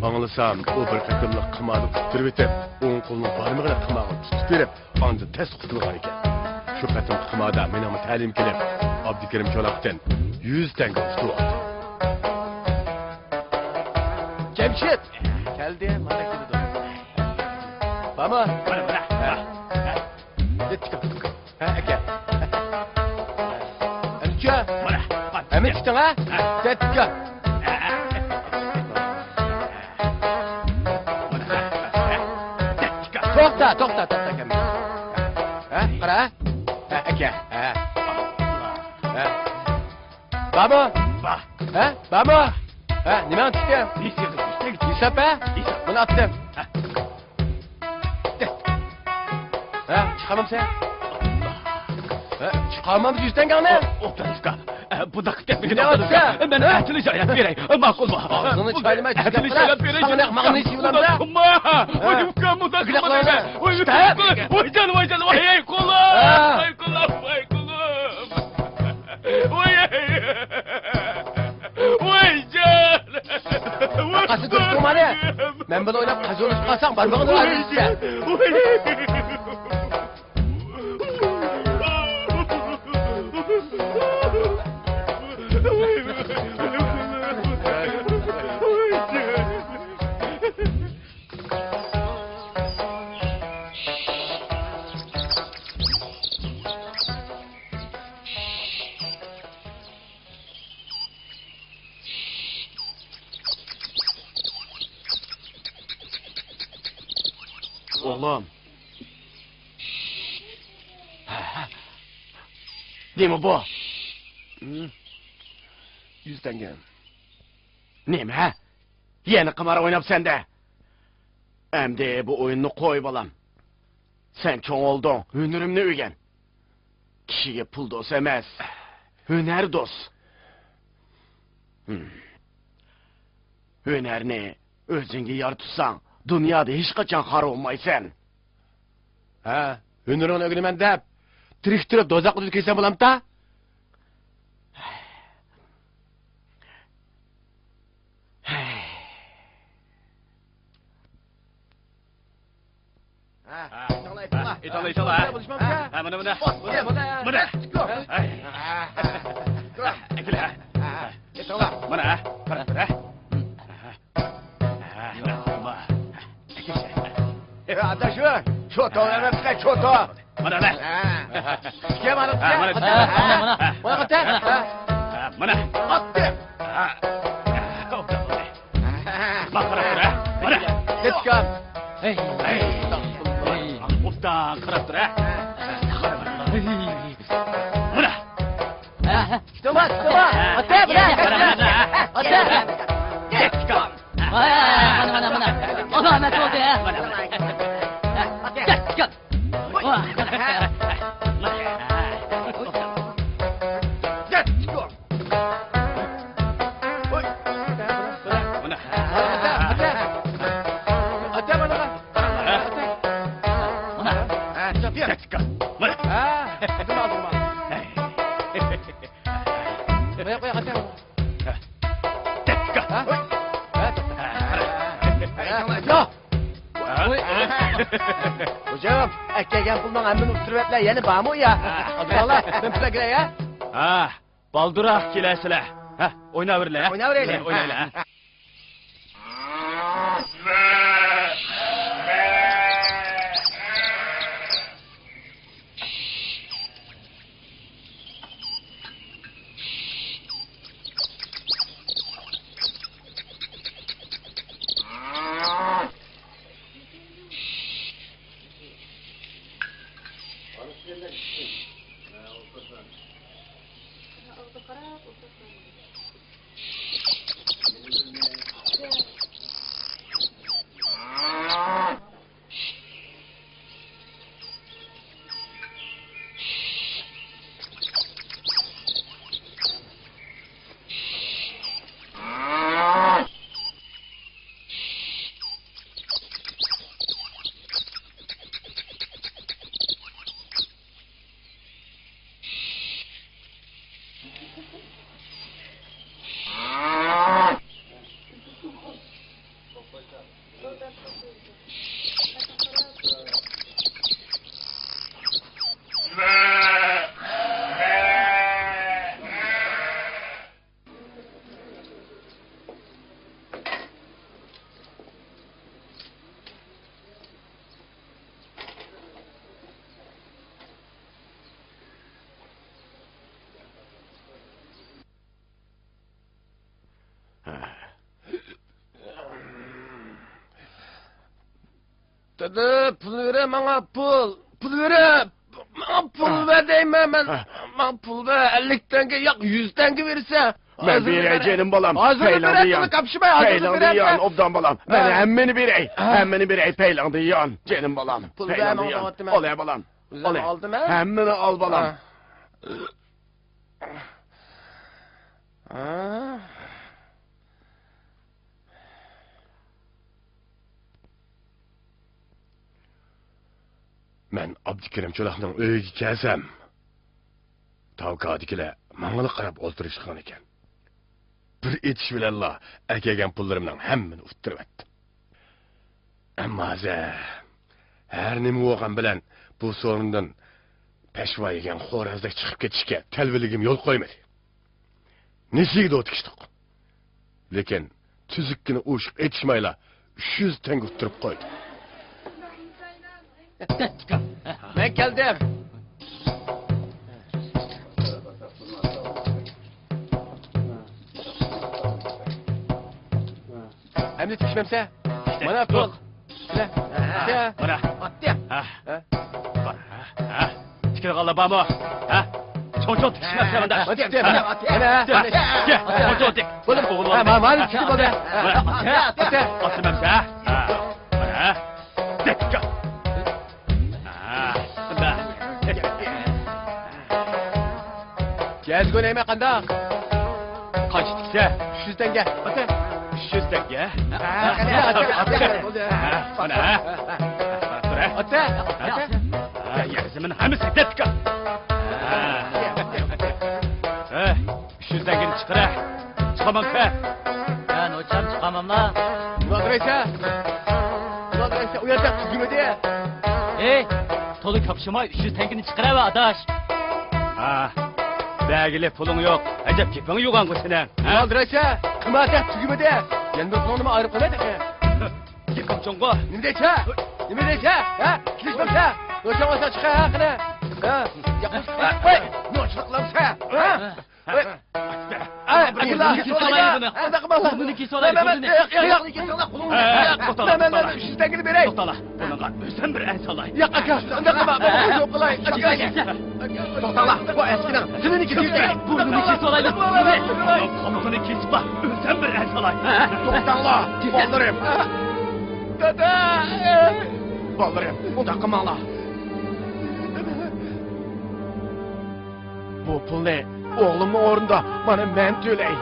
ئاڭلىسام، ئۇ بىر قېتىملىق قىماردا ئۇتتۇرۇۋېتىپ، ئوڭ قولىنىڭ بارمىقىنى قىمارغا تۇتۇپ بېرىپ، ئاندىن تەستە قۇتۇلغان ئىكەن. شۇ قېتىمقى قىماردا مېنىڭمۇ تەلىيىم كېلىپ، ئابدۇكېرىم چولاقتىن يۈز تەڭگە ئۇتۇۋالدىم. جەمشىت! كەلدى، مانا كېلىدۇ. بارمۇ؟ بار، بار. ھە. ھە. يەتتە كىلو. ھە، ئەكە. ئەمچە؟ مانا، بار. ئەمە چۈشتۈڭ، ھە؟ ھە. يەتتە كىلو. توختا، توختا، توختا، كەلمە. ھە، قارا. ھە، ئەكە. ھە. ھە. بارمۇ؟ بار. ھە؟ بارمۇ؟ ھە، نېمەڭ چۈشتى؟ ھېساب، ھېساب، ھە؟ ھېساب. بۇنى ئاتتىم. ھە. ھە، چىقارمامسەن؟ ھە، چىقارمامسەن يۈز تەڭگەڭنى؟ ئوبدانسكا. بۇنداق كېتەتمىگىن. نېمە ئوبدانسكا؟ مەن ھە؟ ئەتىلى جاياپ بېرەي. ماقۇلمۇ؟ ئاغزىڭنى چاينىماي، ئەتىلى جاياپ بېرەي. ماڭا نېسى بولامدا؟ ھە؟ ۋاي ئۇكام، مۇنداق قىلماڭ. ۋاي جان، ۋاي جان، ۋاي قولۇم. ھە. ۋاي قولۇم، ۋاي قولۇم. ۋاي، ۋاي جان! ۋاي قاچا تۇرۇپ تۇرما، قولۇم! مەن بىلەن ئويناپ قاچا ئۇرۇشۇپ قالساڭ، بارمىقىڭنى ئايرىۋېتىسەن. ۋاي! ئوغلۇم. نېمە بۇ؟ يۈز تەڭگە. نېمە؟ يەنە قىمار ئويناپسەن-دە. ئەمدى بۇ ئويۇننى قوي، بالام. سەن چوڭ بولدۇڭ، ھۈنىرىمنى ئۆگەن. كىشىگە پۇل دوست ئەمەس، ھۈنەر دوست. ھىم. ھۈنەرنى ئۆزۈڭگە يار تۇتساڭ، دۇنيادا ھېچقاچان خار بولمايسەن. ھە، ھۈنىرىڭنى ئۆگىنىمەن دەپ، تىرىك تۇرۇپ دوزاخقا دۈچ كەلسەم بولامتا؟ ھە، ئېيتىڭلار، ئېيتىڭلار. ھە، ئېيتىڭلار، ئېيتىڭلار. ھە، مانا، مانا. مانا. ھە. ئەكېلە. ئېيتىڭلار. مانا، ھە. قاراپ تۇر، ھە. ھە، مانا. ئەكېلە. ئاداش، شوتو ئەمەسقۇ، شوتو. مانا، مانا. ھە. تىكە، مانا، ھە، تىكە. مانا. ھە، مانا، مانا. ھە. ھە، مانا. ئاتتى. ھە. مانا قاراپ تۇر، ھە. مانا. ھەي. ئەي. ئوبدان قاراپ تۇر، ھە. مانا. توماس، توماس. ئاتە، بىلە. ئاتە. مانا، مانا، مانا. ئالامەت بولدى، ھە. خوجام، ئەكەلگەن پۇلنىڭ ھەممىنى ئۇتتۇرۇۋەتلە، يەنە بارمۇ يا؟ ئازراقلا، مەن پۇل ئەكىلەي يا. ھە، بالدۇرراق كېلەسىلە. ھە، ئويناۋېرىلە. ئويناۋېرەيلى. ئوينايلى، ھە. دادا، پۇل بېرە ماڭا، پۇل! پۇل بېرە! ماڭا پۇل بېرە دەيمەن مەن! ماڭا پۇل بېرە، ئەللىك تەڭگە، ياق، يۈز تەڭگە بېرىسەن! مەن بېرەي، جېنىم بالام، پەيلىڭدە يان! پەيلىڭدە يان، ئوبدان بالام! مەن ھەممىنى بېرەي، ھەممىنى بېرەي، پەيلىڭدە يان، جېنىم بالام، پەيلىڭدە يان! ئالە، بالام! ئالە! ھەممىنى ئال، بالام! مەن ئابدۇكېرىم چولاقنىڭ ئۆيىگە كەلسەم، تاۋكادىكىلەر ماڭىلا قاراپ ئولتۇرۇشقان ئىكەن. بىر ئېتىش بىلەنلا ئەكەلگەن پۇللىرىمنىڭ ھەممىنى ئۇتتۇرۇۋەتتىم. ئەمما ھازىر ھەر نېمە بولغان بىلەن بۇ سورۇندىن پەشۋا يېگەن خورازدەك چىقىپ كېتىشكە تەلۋىلىكىم يول قويمىدى. نېسىگە دو تىكىشتۇق. لېكىن تۈزۈككىنە ئوشۇق ئېتىشمايلا، ئۈچ يۈز تەڭگە ئۇتتۇرۇپ قويدۇم. مەن كەلدىم. ئەمدى تىكىشمەمسە؟ مانا پۇل. مانا. ھە. ھە. تىكىلغانلار بارمۇ؟ ھە؟ چوڭ-چوڭ تىكىشمەسلەر مۇنداق. ھە. ھە. ئوغۇللار. ھە، مانا، مانا، تىكىپ بولدى. ھە. ھە. ھە. ھە. جەزگۇ نېمە قانداق؟ قانچە تىكسە؟ ئۈچ يۈز تەڭگە. ئۈچ يۈز تەڭگە؟ ھە، قېنى، ئاتسا، ئاتسا. ھە، مانا، ھە. تۇر، ھە. ئاتسا، ئاتسا. ھە، يەر زېمىن ھەممىسى دەتكا. ھە. ھە، ئۈچ يۈز تەڭگىنى چىقىرە. چىقامانسە؟ ھە، نوچام، چىقامانلا. ئۇلار قارايسا. ئۇلار قارايسا، ئۇ يەردە تۈگىمىدى. ھەي، تولا كاپشىماي، ئۈچ يۈز تەڭگىنى چىقىرەۋە، ئاداش. ھە، بەرگىلى پۇلۇڭ يوق. ئەجەب گېپىڭ يوغانغۇ سېنىڭ، ھە؟ ئالدىرايسە، قىمار دەپ تۈگىمىدى. يەنە بىر پۇلۇڭنىمۇ ئايرىپ قويماي تېخى. گېپىڭ چوڭغۇ. نېمە دەيسە؟ نېمە دەيسە؟ ھە؟ كېلىشمەمسە؟ نوچاڭ بولسا چىقە، ھە، قېنى. ھە؟ ياقمىسا، ۋاي، نوچىلىق قىلامسە؟ ھە؟ ۋاي. ئاي، ئاكىلار، بۇنى كېسىۋالايلى، بۇنى. ئۇنداق قىلماڭلار. بۇنى كېسىۋالايلى، بۇنى. ياق، ياق، ياق، ياق، ياق. ئە، توختاڭلار، مەن، مەن، توختاڭلار. مەن، مەن، مەن، توختاڭلار. ئۈچ يۈز تەڭگىنى بېرەي. توختاڭلار. بۇنىڭغا ئۆزۈم بىر ئەل سالاي. ياق، ئاكا، ئۇنداق قىلما. مەن ئۆزۈم قىلاي. ئاكا، ئاكا. توختاڭلار، بۇ ئەسكىنىڭ زېمىنىنى كېسىۋېتەي. بۇرنىنى كېسىۋالايلى، بۇرنىنى. قۇلىقىنى كېسىپلا، ئۆزۈم بىر ئەل سالاي. توختاڭلار، بالىلىرىم. دادا. بالىلىرىم، ئۇنداق قىلماڭلار. بۇ پۇلنى ئوغلۇمنىڭ ئورنىدا مانا مەن تۆلەي.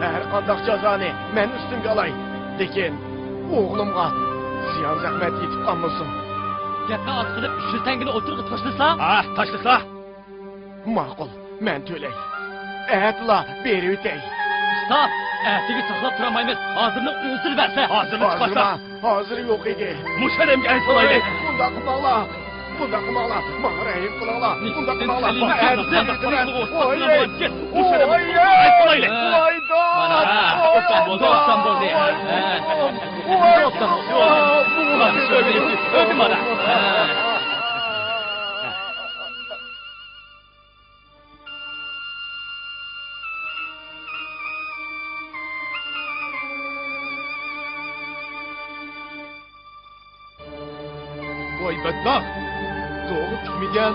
ھەر قانداق جازانى مەن ئۈستۈمگە ئالاي. لېكىن ئوغلۇمغا زىيان-زەخمەت يېتىپ قالمىسۇن. گەپنى ئاز قىلىپ، ئۈچ يۈز تەڭگىنى ئوتتۇرىغا تاشلىسا؟ ھە، تاشلىسا. ماقۇل، مەن تۆلەي. ئەتىلا بېرىۋېتەي. ئۇستا، ئەتىگە ساقلاپ تۇرالمايمىز. ھازىرنىڭ ئۆزىلا بەرسە. ھازىرلا چىقارسا. ھازىرما؟ ھازىر يوق ئىدى. مۇشۇ ئادەمگە ئەل سالايلى. بۇنداق قىلماڭلار. بۇنداق قىلماڭلار. ماڭا رەھىم قىلىڭلار. بۇنداق قىلماڭلار. ماڭا ئەل سالايلى. مۇشۇ ئادەمگە ئەل سالايلى. مانا، ئوبدان بولدى، ئوبدان بولدى. ھە. ئوبدان بولدى. ئۆلدى مانا. ھە. ۋاي بەتبەخت! زورغا تۈگمىگەن،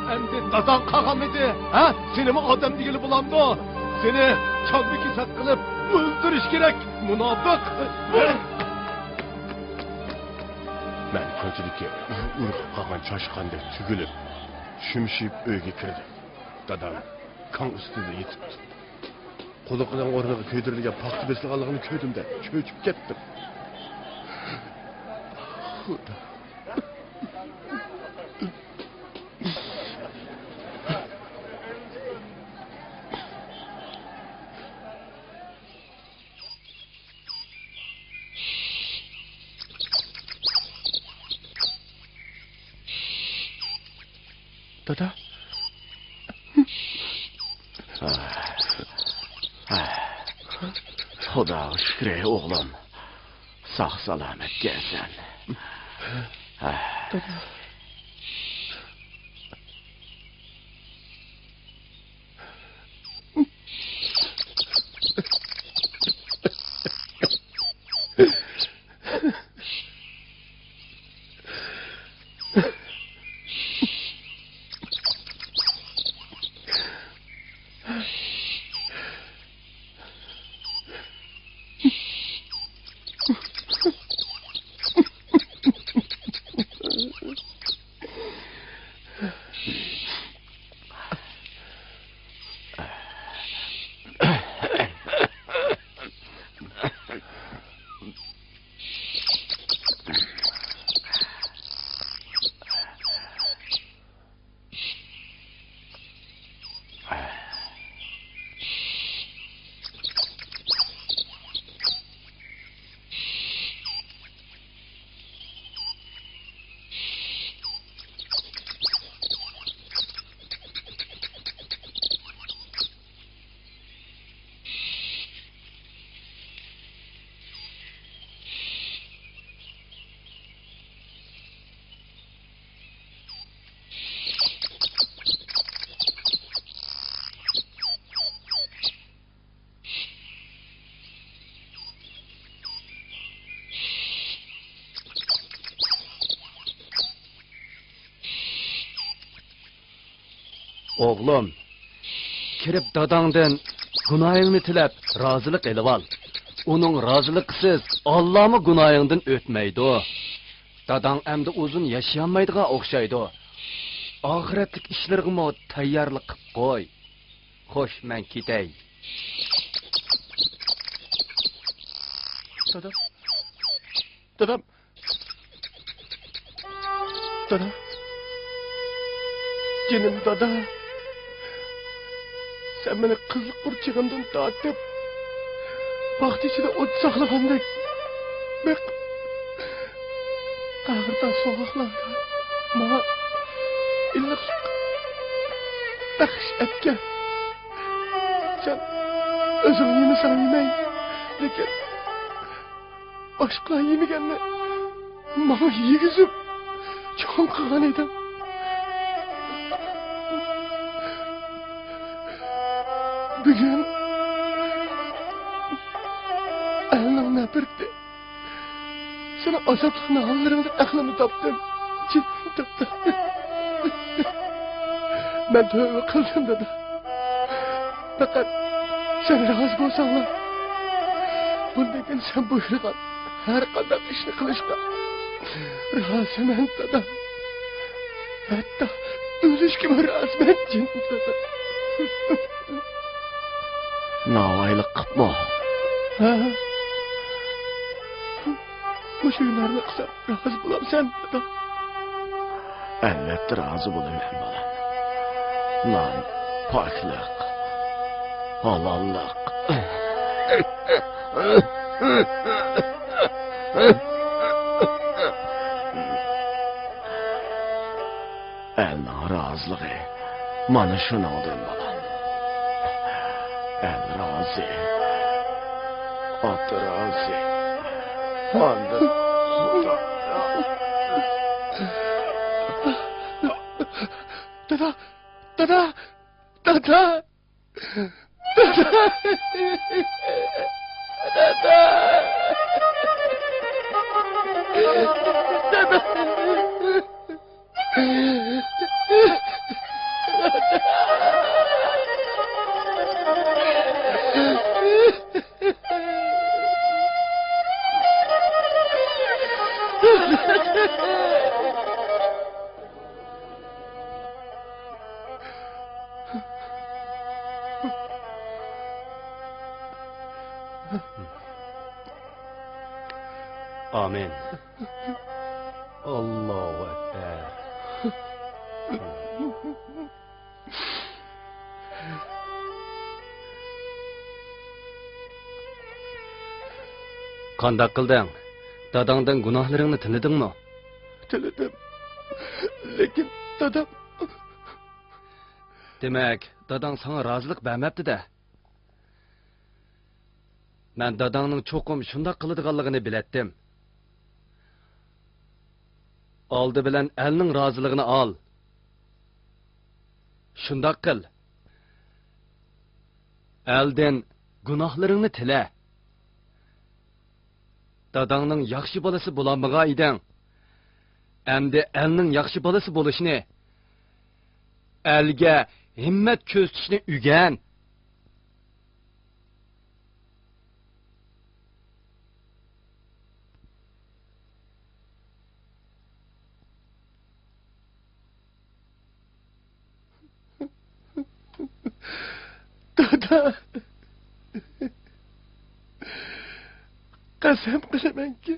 ئەمدى داداڭ قالغانمىدى؟ ھە؟ سېنىمۇ ئادەم دېگىلى بولامدۇ؟ سېنى چالما كېسەك قىلىپ ئۆلتۈرۈش كېرەك، مۇناپىق! مەن كوچىدىكى ئۇر-ئۇر قىلىپ قالغان چاشقاندەك تۈگۈلۈپ، شۈمشىيىپ ئۆيگە كىردىم. دادام كاڭ ئۈستىدە يېتىپتۇ. قۇلىقىنىڭ ئورنىغا كۆيدۈرۈلگەن پاختا بېسىلغانلىقىنى كۆردۈم-دە، چۆچۈپ كەتتىم. خۇدا. دادا. خۇداغا شۈكرى، ئوغلۇم. ساق-سالامەت كەلسەن. دادا. ئوغلۇم، كىرىپ داداڭدىن گۇناھىڭنى تىلەپ رازىلىق ئېلىۋال. ئۇنىڭ رازىلىقىسىز ئاللامۇ گۇناھىڭدىن ئۆتمەيدۇ. داداڭ ئەمدى ئۇزۇن ياشىيالمايدىغان ئوخشايدۇ. ئاخىرەتلىك ئىشلىرىغىمۇ تەييارلىق قىپ قوي. خوش، مەن كېتەي. دادا. دادام. دادا. جېنىم دادا. سەن مېنى قىزلىق بىر چېغىمدىن تارتىپ باغچە ئىچىدە ئوت ساقلىغاندەك بېقىپ، ئاغرىتار سوغۇقلاردا ماڭا ئىللىقلىق بەخش ئەتكەن. سەن ئۆزۈڭ يېمىسەڭ يېمەي، لېكىن باشقىلار يېمىگەننى ماڭا يېگۈزۈپ چوڭ قىلغان ئىدىڭ. بۈگۈن ئەلنىڭ نەپرىتى، سېنىڭ ئازابلىق نالىلىرىڭدىن ئەقلىمنى تاپتىم. جېنىمنى تاپتىم. مەن تۆۋە قىلدىم، دادا. پەقەت سەن رازى بولساڭلا، بۇندىن كېيىن سەن بۇيرۇغان ھەر قانداق ئىشنى قىلىشقا رازىمەن، دادا. ھەتتا ئۆلۈشكىمۇ رازىمەن، جېنىم دادا. ناۋايلىق قىپمۇ؟ ھە. مۇشۇ ھۈنەرنى قىلسام رازى بولامسەن، دادا؟ ئەلۋەتتە رازى بولىمەن، بالام. نان، پاكلىق، ھالاللىق. ئەلنىڭ رازىلىقى مانا شۇنىڭدىن، بالام. ئەل رازى، ئاتا رازى، ئاندىن خۇدا رازى. دادا، دادا، دادا. ئامىن. ئاللاھۇ ئەكبەر. قانداق قىلدىڭ؟ داداڭدىن گۇناھلىرىڭنى تىلىدىڭمۇ؟ تىلىدىم. لېكىن دادام. دېمەك، داداڭ ساڭا رازىلىق بەرمەپتۇ-دە. مەن داداڭنىڭ چوقۇم شۇنداق قىلىدىغانلىقىنى بىلەتتىم. ئالدى بىلەن ئەلنىڭ رازىلىقىنى ئال. شۇنداق قىل. ئەلدىن گۇناھلىرىڭنى تىلە. داداڭنىڭ ياخشى بالىسى بولالمىغان ئىدىڭ. ئەمدى ئەلنىڭ ياخشى بالىسى بولۇشنى، ئەلگە ھىممەت كۆرسىتىشنى ئۆگەن. دادا، قەسەم قىلىمەنكى،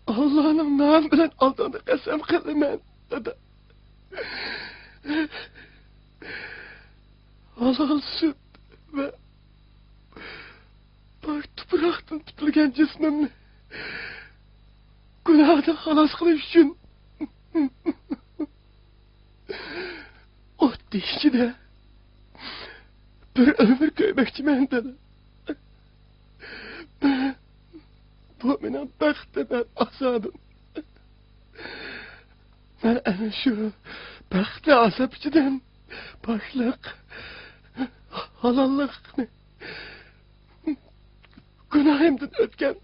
ئاللانىڭ نامى بىلەن ئالدىڭدا قەسەم قىلىمەن، دادا. ھالال سۈت ۋە پاك تۇپراقتىن پۈتۈلگەن جىسمىمنى گۇناھتىن خالاس قىلىش ئۈچۈن ئوت ئىچىدە بىر ئۆمۈر كۆيمەكچىمەن، دادا. بۇ مېنىڭ بەختىم ھەم ئازابىم. مەن ئەنە شۇ بەختلىك ئازاب ئىچىدىن پاكلىق، ھالاللىقنى، گۇناھىمدىن ئۆتكەن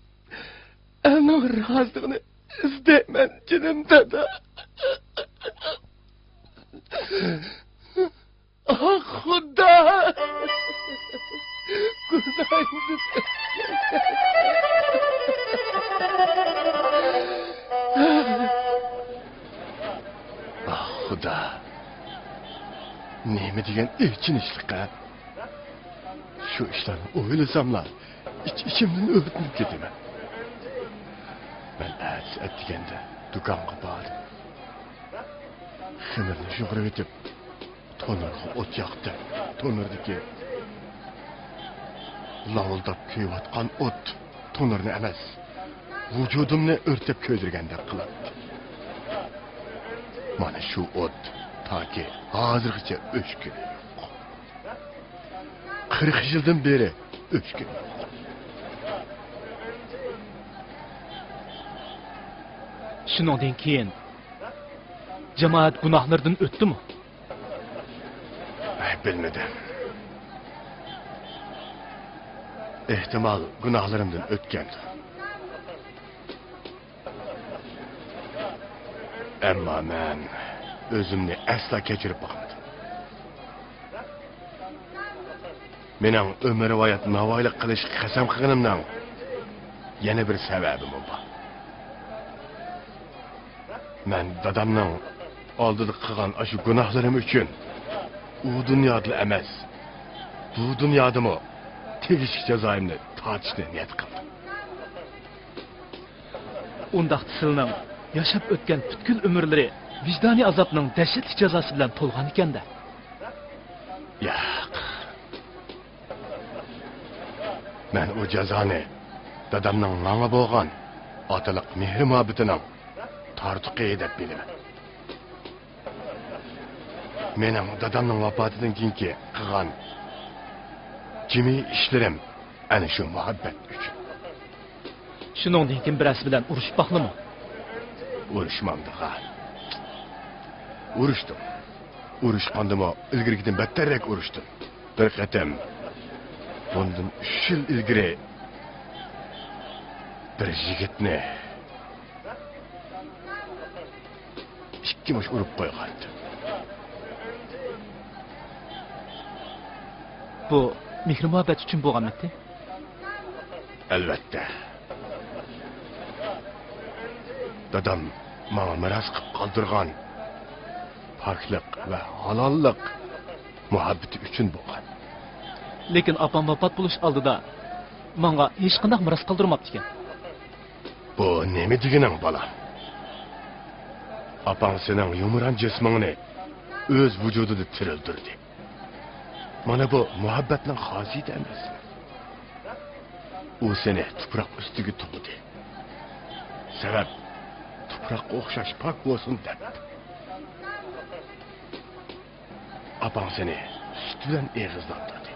ئەلنىڭ رازىلىقىنى ئىزدەيمەن، جېنىم دادا. ئاھ، خۇدا! گۇناھىمدىن ئۆتكەن. ئاھ، خۇدا! نېمە دېگەن ئېچىنىشلىق، ھە؟ شۇ ئىشلارنى ئويلىساملا، ئىچ-ئىچىمدىن ئۆرتىنىپ كېتىمەن. مەن ئەتىسى ئەتىگەندە دۇكانغا باردىم. خېمىرنى يۇغۇرۇۋېتىپ، تونۇرغا ئوت ياقتىم. تونۇردىكى لاۋۇلداپ كۆيۈۋاتقان ئوت تونۇرنى ئەمەس، ۋۇجۇدۇمنى ئۆرتەپ كۆيدۈرگەندەك قىلاتتى. مانا شۇ ئوت تاكى ھازىرغىچە ئۆچكىنى يوق. قىرىق يىلدىن بېرى ئۆچكىنى يوق. شۇنىڭدىن كېيىن جامائەت گۇناھلىرىدىن ئۆتتىمۇ؟ بىلمىدىم. ئېھتىمال، گۇناھلىرىمدىن ئۆتكەندۇ. ئەمما مەن ئۆزۈمنى ئەسلا كەچۈرۈپ باقمىدىم. مېنىڭ ئۆمۈرۋايەت ناۋايىلىق قىلىشقا قەسەم قىلغىنىمنىڭ يەنە بىر سەۋەبىمۇ بار. مەن دادامنىڭ ئالدىدا قىلغان ئاشۇ گۇناھلىرىم ئۈچۈن ئۇ دۇنيادىلا ئەمەس، بۇ دۇنيادىمۇ تېگىشلىك جازايىمنى تارتىشنى نىيەت قىلدىم. ئۇنداقتا سىلىنىڭ ياشاپ ئۆتكەن پۈتكۈل ئۆمۈرلىرى ۋىجدانىي ئازابنىڭ دەھشەتلىك جازاسى بىلەن تولغانىكەن-دە. ياق. مەن ئۇ جازانى دادامنىڭ ماڭا بولغان ئاتىلىق مېھرى-مۇھەببىتىنىڭ تارتۇقى دەپ بىلىمەن. مېنىڭ دادامنىڭ ۋاپاتىدىن كېيىنكى قىلغان جىمى ئىشلىرىم ئەنە شۇ مۇھەببەت ئۈچۈن. شۇنىڭدىن كېيىن بىرەرسى بىلەن ئۇرۇشۇپ باقلىمۇ؟ ئۇرۇشمامدىغان. ئۇرۇشتۇم. ئۇرۇشقاندىمۇ ئىلگىرىكىدىن بەتتەررەك ئۇرۇشتۇم. بىر قېتىم، بۇندىن ئۈچ يىل ئىلگىرى، بىر يىگىتنى ئىككى مۇش ئۇرۇپ قويغانىدىم. بۇ مېھرى-مۇھەببەت ئۈچۈن بولغانمىتى؟ ئەلۋەتتە. دادام ماڭا مىراس قىلىپ قالدۇرغان پاكلىق ۋە ھالاللىق مۇھەببىتى ئۈچۈن بولغان. لېكىن ئاپام ۋاپات بولۇش ئالدىدا ماڭا ھېچقانداق مىراس قالدۇرماپتىكەن. بۇ نېمە دېگىنىڭ، بالام؟ ئاپاڭ سېنىڭ يۇمران جىسمىڭنى ئۆز ۋۇجۇدىدا تىرىلدۈردى. مانا بۇ مۇھەببەتنىڭ خاسىيىتى ئەمەسمۇ؟ ئۇ سېنى تۇپراق ئۈستىگە توغدى. سەۋەب، تۇپراققا ئوخشاش پاك بولسۇن دەپ. ئاپاڭ سېنى سۈت بىلەن ئېغىزلاندۇردى.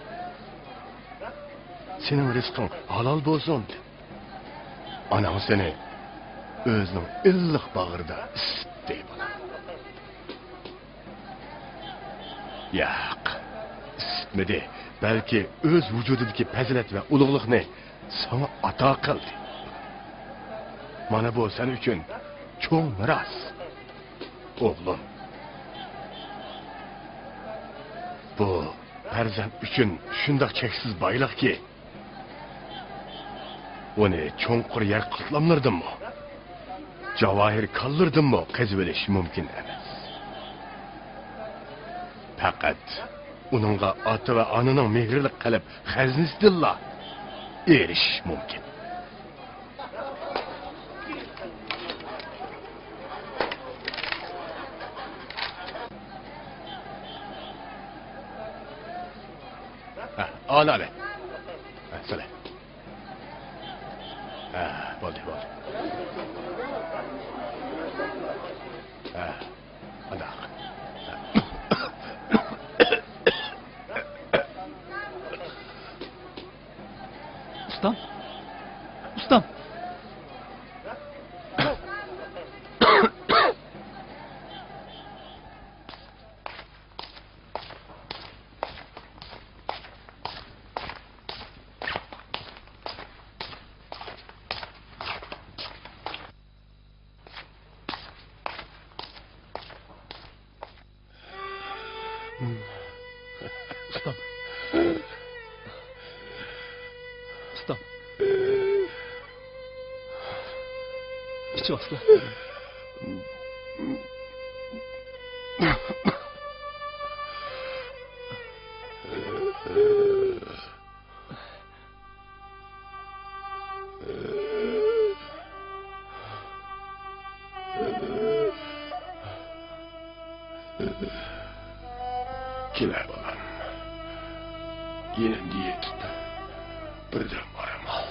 سېنىڭ رىزقىڭ ھالال بولسۇن دەپ. ئاناڭ سېنى ئۆزىنىڭ ئىللىق باغرىدا ئىسسىتتى، بالام. ياق، ئىسسىتمىدى، بەلكى ئۆز ۋۇجۇدىدىكى پەزىلەت ۋە ئۇلۇغلۇقنى ساڭا ئاتا قىلدى. مانا بۇ سەن ئۈچۈن چوڭ مىراس، ئوغلۇم. بۇ پەرزەنت ئۈچۈن شۇنداق چەكسىز بايلىقكى، ئۇنى چوڭقۇر يەر قاتلاملىرىدىنمۇ، جاۋاھىر كانلىرىدىنمۇ قېزىۋېلىش مۇمكىن ئەمەس. پەقەت ئۇنىڭغا ئاتا ۋە ئانىنىڭ مېھىرلىك قەلب خەزىنىسىدىنلا ئېرىشىش مۇمكىن. ھە، ئانا ئەلە. ھە، سەلە. ھە، بولدى، بولدى. ھە، قانداق؟ ئۇستام؟ ئۇستام! ئىچىۋالسىلا. كېلە بالام، يېنىمدا يېتىپ بىردەم ئارام ئال.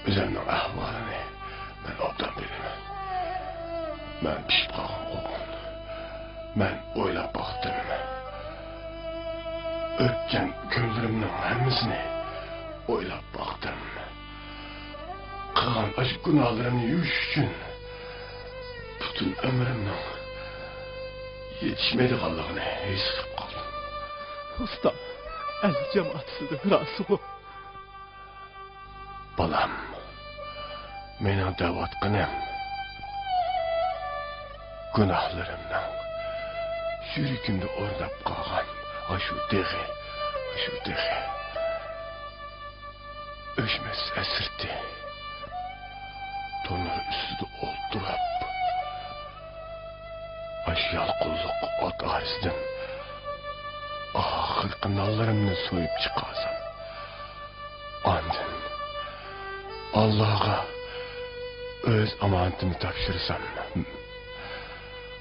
ئۆزۈمنىڭ ئەھۋالىنى مەن ئوبدان بىلىمەن. مەن پىشىپ قالغان قوغۇن. مەن ئويلاپ باقتىم. ئۆتكەن كۈنلىرىمنىڭ ھەممىسىنى ئويلاپ باقتىم. قىلغان ئاشۇ گۇناھلىرىمنى يۇيۇش ئۈچۈن پۈتۈن ئۆمرۈمنىڭ يېتىشمەيدىغانلىقىنى ھېس قىلىپ قالدىم. ئۇستام، ئەل جامائەت سىزدىن رازىغۇ؟ بالام، مېنىڭ دەۋاتقىنىم گۇناھلىرىمنىڭ يۈرىكىمدە ئورناپ قالغان ئاشۇ دېغى، ئاشۇ دېغى. ئۆچمەس ھەسرىتى. تونۇر ئۈستىدە ئولتۇرۇپ، ئاشۇ يالقۇنلۇق ئوت ئارىسىدىن ئاخىرقى نانلىرىمنى سويۇپ چىقارسام، ئاندىن ئاللاغا ئۆز ئامانىتىمنى تاپشۇرسام،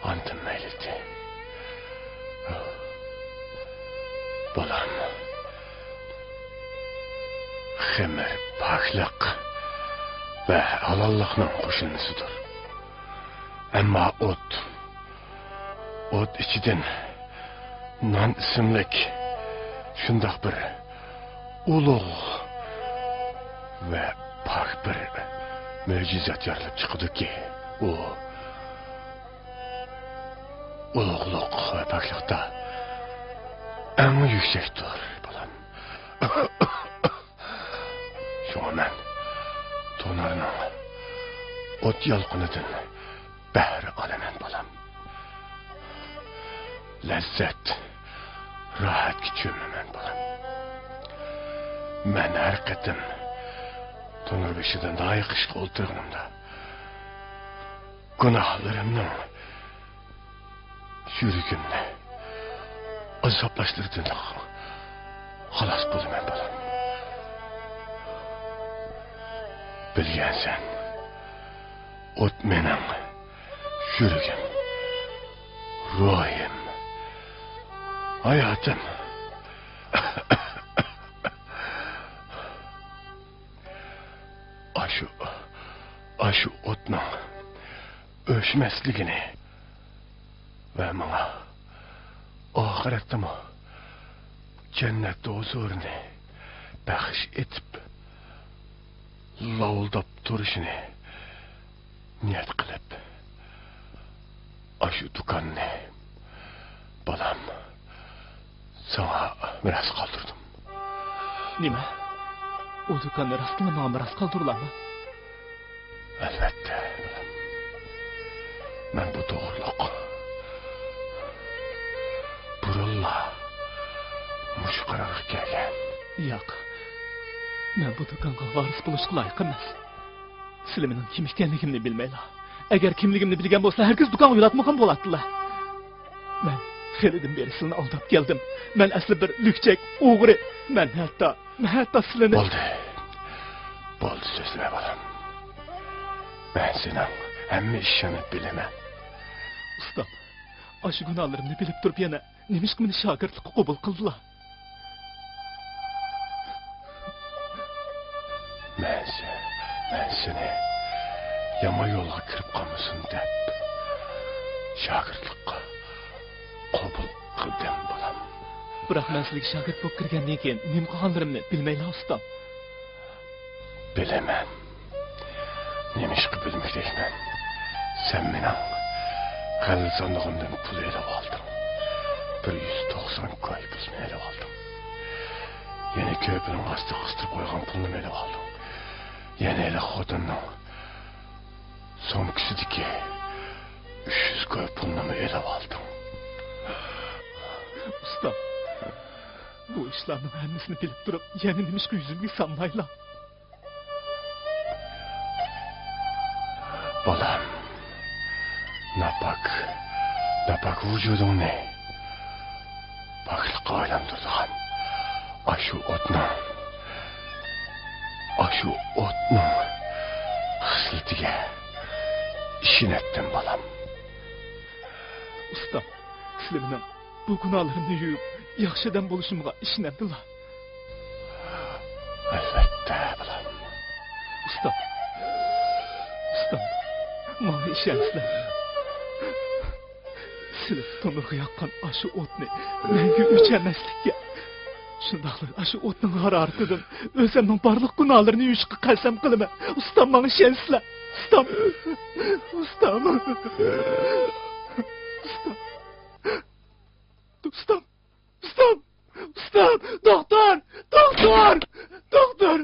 ئاندىن مەيلىدى. بالام، خېمىر پاكلىق ۋە ھالاللىقنىڭ قوشۇندىسىدۇر. ئەمما ئوت، ئوت ئىچىدىن نان ئىسىملىك شۇنداق بىر ئۇلۇغ ۋە پاك بىر مۆجىزات يارىلىپ چىقىدۇكى، ئۇ ئۇلۇغلۇق ۋە پاكلىقتا ئەڭ يۈكسەكتۇر، بالام. شۇڭا مەن تونۇرنىڭ ئوت يالقۇنىدىن بەھرە ئالىمەن، بالام. لەززەت، راھەتكە چۆمىمەن، بالام. مەن ھەر قېتىم تونۇر بېشىدا نان يېقىشقا ئولتۇرغىنىمدا، گۇناھلىرىمنىڭ يۈرىكىمنى ئازابلاشلىرىدىن خالاس بولىمەن، بالام. بىلگەنسەن، ئوت مېنىڭ يۈرىكىم، روھىم، ھاياتىم. ئاشۇ، ئاشۇ ئوتنىڭ ئۆچمەسلىكىنى ۋە ماڭا ئاخىرەتتىمۇ جەننەتتە ھۇزۇرىنى بەخش ئېتىپ، لاۋۇلداپ تۇرۇشىنى نىيەت قىلىپ، ئاشۇ دۇكاننى، بالام، ساڭا مىراس قالدۇردۇم. نېمە؟ ئۇ دۇكاننى راستلا ماڭا مىراس قالدۇرۇلامۇ؟ ئەلۋەتتە، بالام. مەن بۇ توغرۇلۇق بۇرۇنلا مۇشۇ قارارغا كەلگەن. ياق، مەن بۇ دۇكانغا ۋارىس بولۇشقا لايىق ئەمەس. سىلى مېنىڭ كىم ئىكەنلىكىمنى بىلمەيلا. ئەگەر كىملىكىمنى بىلگەن بولسا، ھەرگىز دۇكانغا يولاتمىغان بولاتتىلا. مەن خېلىدىن بېرى سىلىنى ئالداپ كەلدىم. مەن ئەسلى بىر لۈكچەك، ئوغرى. مەن ھەتتا، مەن ھەتتا سىلىنى... بولدى. بولدى، سۆزلىمە، بالام. مەن سېنىڭ ھەممە ئىشىڭنى بىلىمەن. ئۇستام، ئاشۇ گۇناھلىرىمنى بىلىپ تۇرۇپ يەنە نېمىشقا مېنى شاگىرتلىققا قوبۇل قىلدىلا؟ مەن سە-، مەن سېنى يامان يولغا كىرىپ قالمىسۇن دەپ، شاگىرتلىققا قوبۇل قىلدىم، بالام. بىراق مەن سىلىگە شاگىرت بولۇپ كىرگەندىن كېيىن نېمە قىلغانلىرىمنى بىلمەيلا، ئۇستام. بىلىمەن. نېمىشقا بىلمىگۈدەكمەن؟ سەن مېنىڭ غەلۋە ساندۇقۇمدىن پۇل ئېلىۋالدىڭ. بىر يۈز توقسان كوي پۇلنى ئېلىۋالدىڭ. يەنە كۆپىنىڭ ئاستىغا قىستۇرۇپ قويغان پۇلنىمۇ ئېلىۋالدىڭ. يەنە ھېلى خوتۇننىڭ سومكىسىدىكى ئۈچ يۈز كوي پۇلنىمۇ ئېلىۋالدىڭ. ئۇستا. بۇ ئىشلارنىڭ ھەممىسىنى بىلىپ تۇرۇپ، يەنە نېمىشقا يۈزۈمگە سانلايلا؟ بالام، ناپاك، ناپاك ۋۇجۇدۇڭنى پاكلىققا ئايلاندۇرىدىغان ئاشۇ ئوتنىڭ، ئاشۇ ئوتنىڭ خىسلىتىگە ئىشىنەتتىم، بالام. ئۇستام، سىلەر مېنىڭ بۇ گۇناھلىرىمنى يۇيۇپ، ياخشى ئادەم بولۇشۇمغا ئىشىنەمدىلا؟ ئەلۋەتتە، بالام. ئۇستام، ئۇستام، ماڭا ئىشەنسىلەر. سىلەر تونۇرغا ياققان ئاشۇ ئوتنى مەڭگۈ ئۆچۈرمەسلىككە، شۇنداقلا ئاشۇ ئوتنىڭ ھارارىتىدىن ئۆزۈمنىڭ بارلىق گۇناھلىرىنى يۇيۇشقا قەسەم قىلىمەن. ئۇستام، ماڭا ئىشەنسىلەر. ئۇستام. ئۇستام. ئۇستام. ئۇستام. ئۇستام. ئۇستام. دوختۇر. دوختۇر. دوختۇر.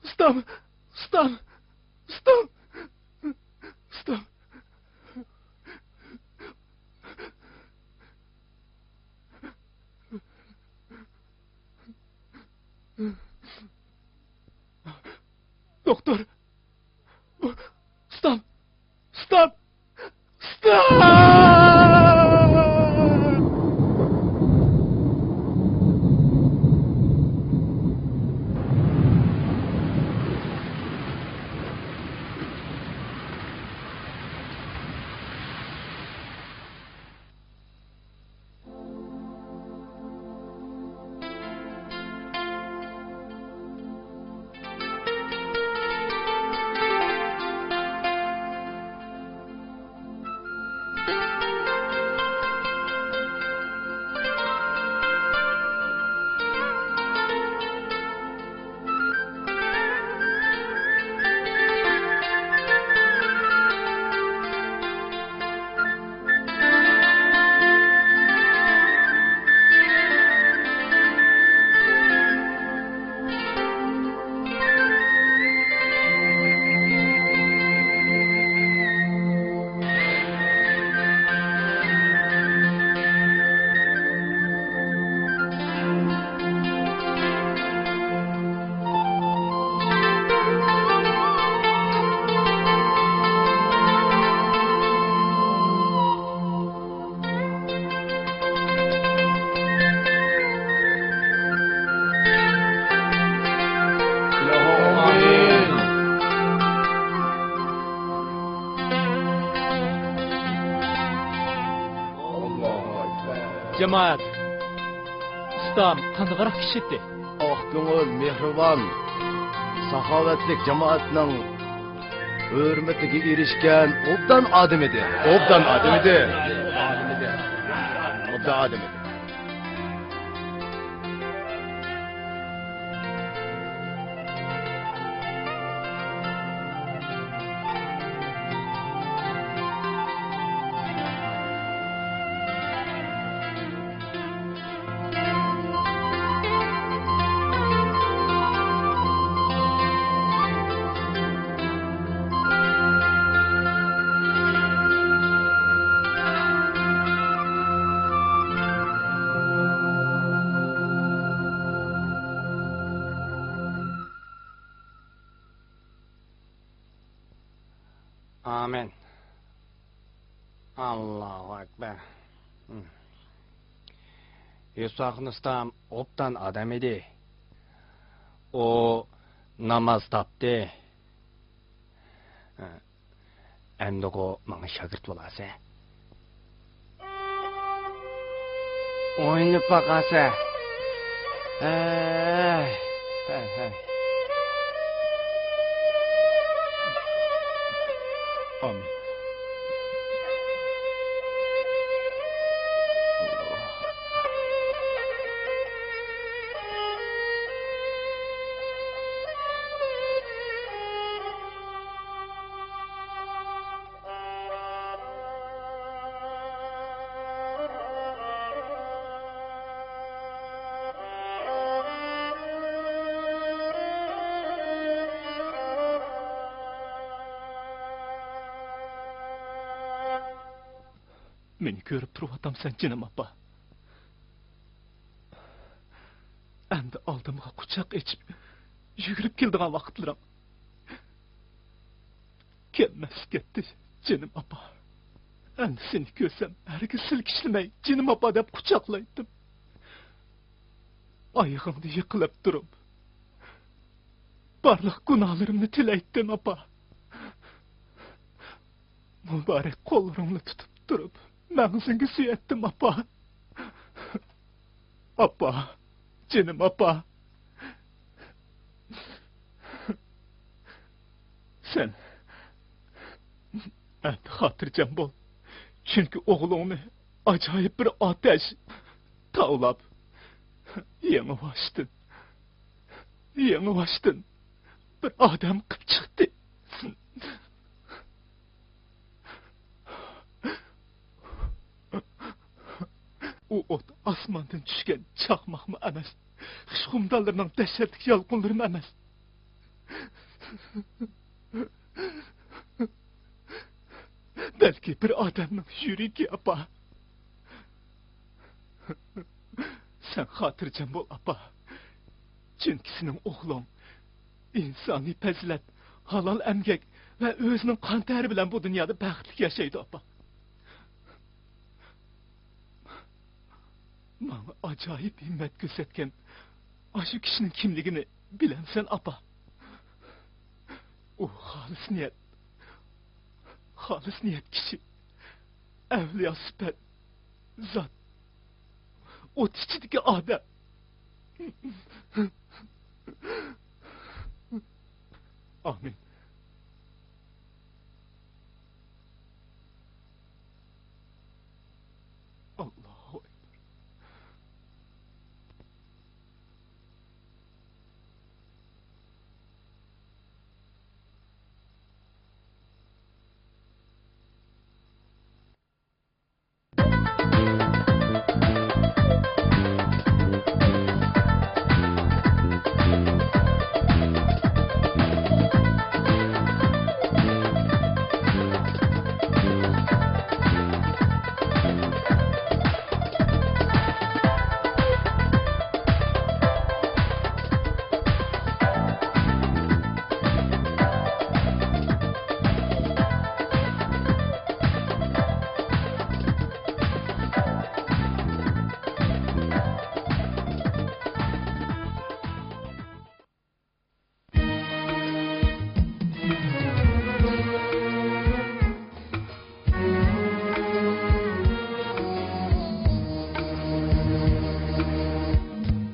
ئۇستام. ئۇستام. ئۇستام. ئۇستام. دوختۇر. ئۇستام. ئۇستام. ئۇستام. جامائەت، ئۇستام قانداقراق كىشى ئىدى؟ ئاق كۆڭۈل، مېھرىبان، ساخاۋەتلىك جامائەتنىڭ ھۆرمىتىگە ئېرىشكەن ئوبدان ئادەم ئىدى. ئوبدان ئادەم ئىدى. ئوبدان ئادەم ئىدى. ئامىن. ئاللاھۇ ئەكبەر. يۇساخۇن ئۇستام ئوبدان ئادەم ئىدى. ئۇ ناماز تاپتى. ئەمدىغۇ ماڭا شاگىرت بولارسەن. ئويناپ باقارسەن. ھەي، ھەي، ھەي. ئامىن. مېنى كۆرۈپ تۇرۇۋاتامسەن، جېنىم ئاپا؟ ئەمدى ئالدىمغا قۇچاق ئېچىپ يۈگۈرۈپ كېلىدىغان ۋاقىتلىرىڭ كەلمەس كەتتى، جېنىم ئاپا. ئەمدى سېنى كۆرسەم ھەرگىز سىلكىشلىمەي جېنىم ئاپا دەپ قۇچاقلايتتىم. ئايىغىڭدا يىقىلىپ تۇرۇپ بارلىق گۇناھلىرىمنى تىلەيتتىم ئاپا. مۇبارەك قوللىرىڭنى تۇتۇپ تۇرۇپ مەڭزىڭگە سۆيەتتىم ئاپا. ئاپا، جېنىم ئاپا. سەن ئەمدى خاتىرجەم بول. چۈنكى ئوغلۇڭنى ئاجايىپ بىر ئاتەش تاۋلاپ، يېڭىباشتىن، يېڭىباشتىن بىر ئادەم قىپ چىقتى. ئۇ ئوت ئاسماندىن چۈشكەن چاقماقمۇ ئەمەس، خىش خۇمدانلىرىنىڭ دەھشەتلىك يالقۇنلىرىمۇ ئەمەس. بەلكى بىر ئادەمنىڭ يۈرىكى، ئاپا. سەن خاتىرجەم بول، ئاپا. چۈنكى سېنىڭ ئوغلۇڭ ئىنسانىي پەزىلەت، ھالال ئەمگەك ۋە ئۆزىنىڭ قان تەرى بىلەن بۇ دۇنيادا بەختلىك ياشايدۇ، ئاپا. ماڭا ئاجايىپ ھىممەت كۆرسەتكەن ئاشۇ كىشىنىڭ كىملىكىنى بىلەمسەن، ئاپا؟ ئۇ خالىس نىيەت، خالىس نىيەت كىشى، ئەۋلىيا سۈپەت زات، ئوت ئىچىدىكى ئادەم. ئامىن. ئاللاھۇ ئەكبەر.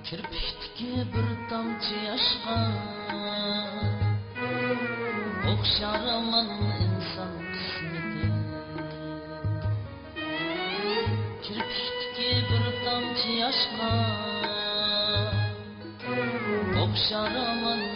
كىرپىكتىكى بىر تامچە ياشقا ئوخشارمەن ئىنسان قىسمىتى. كىرپىكتىكى بىر تامچە ياشقا ئوخشارمەن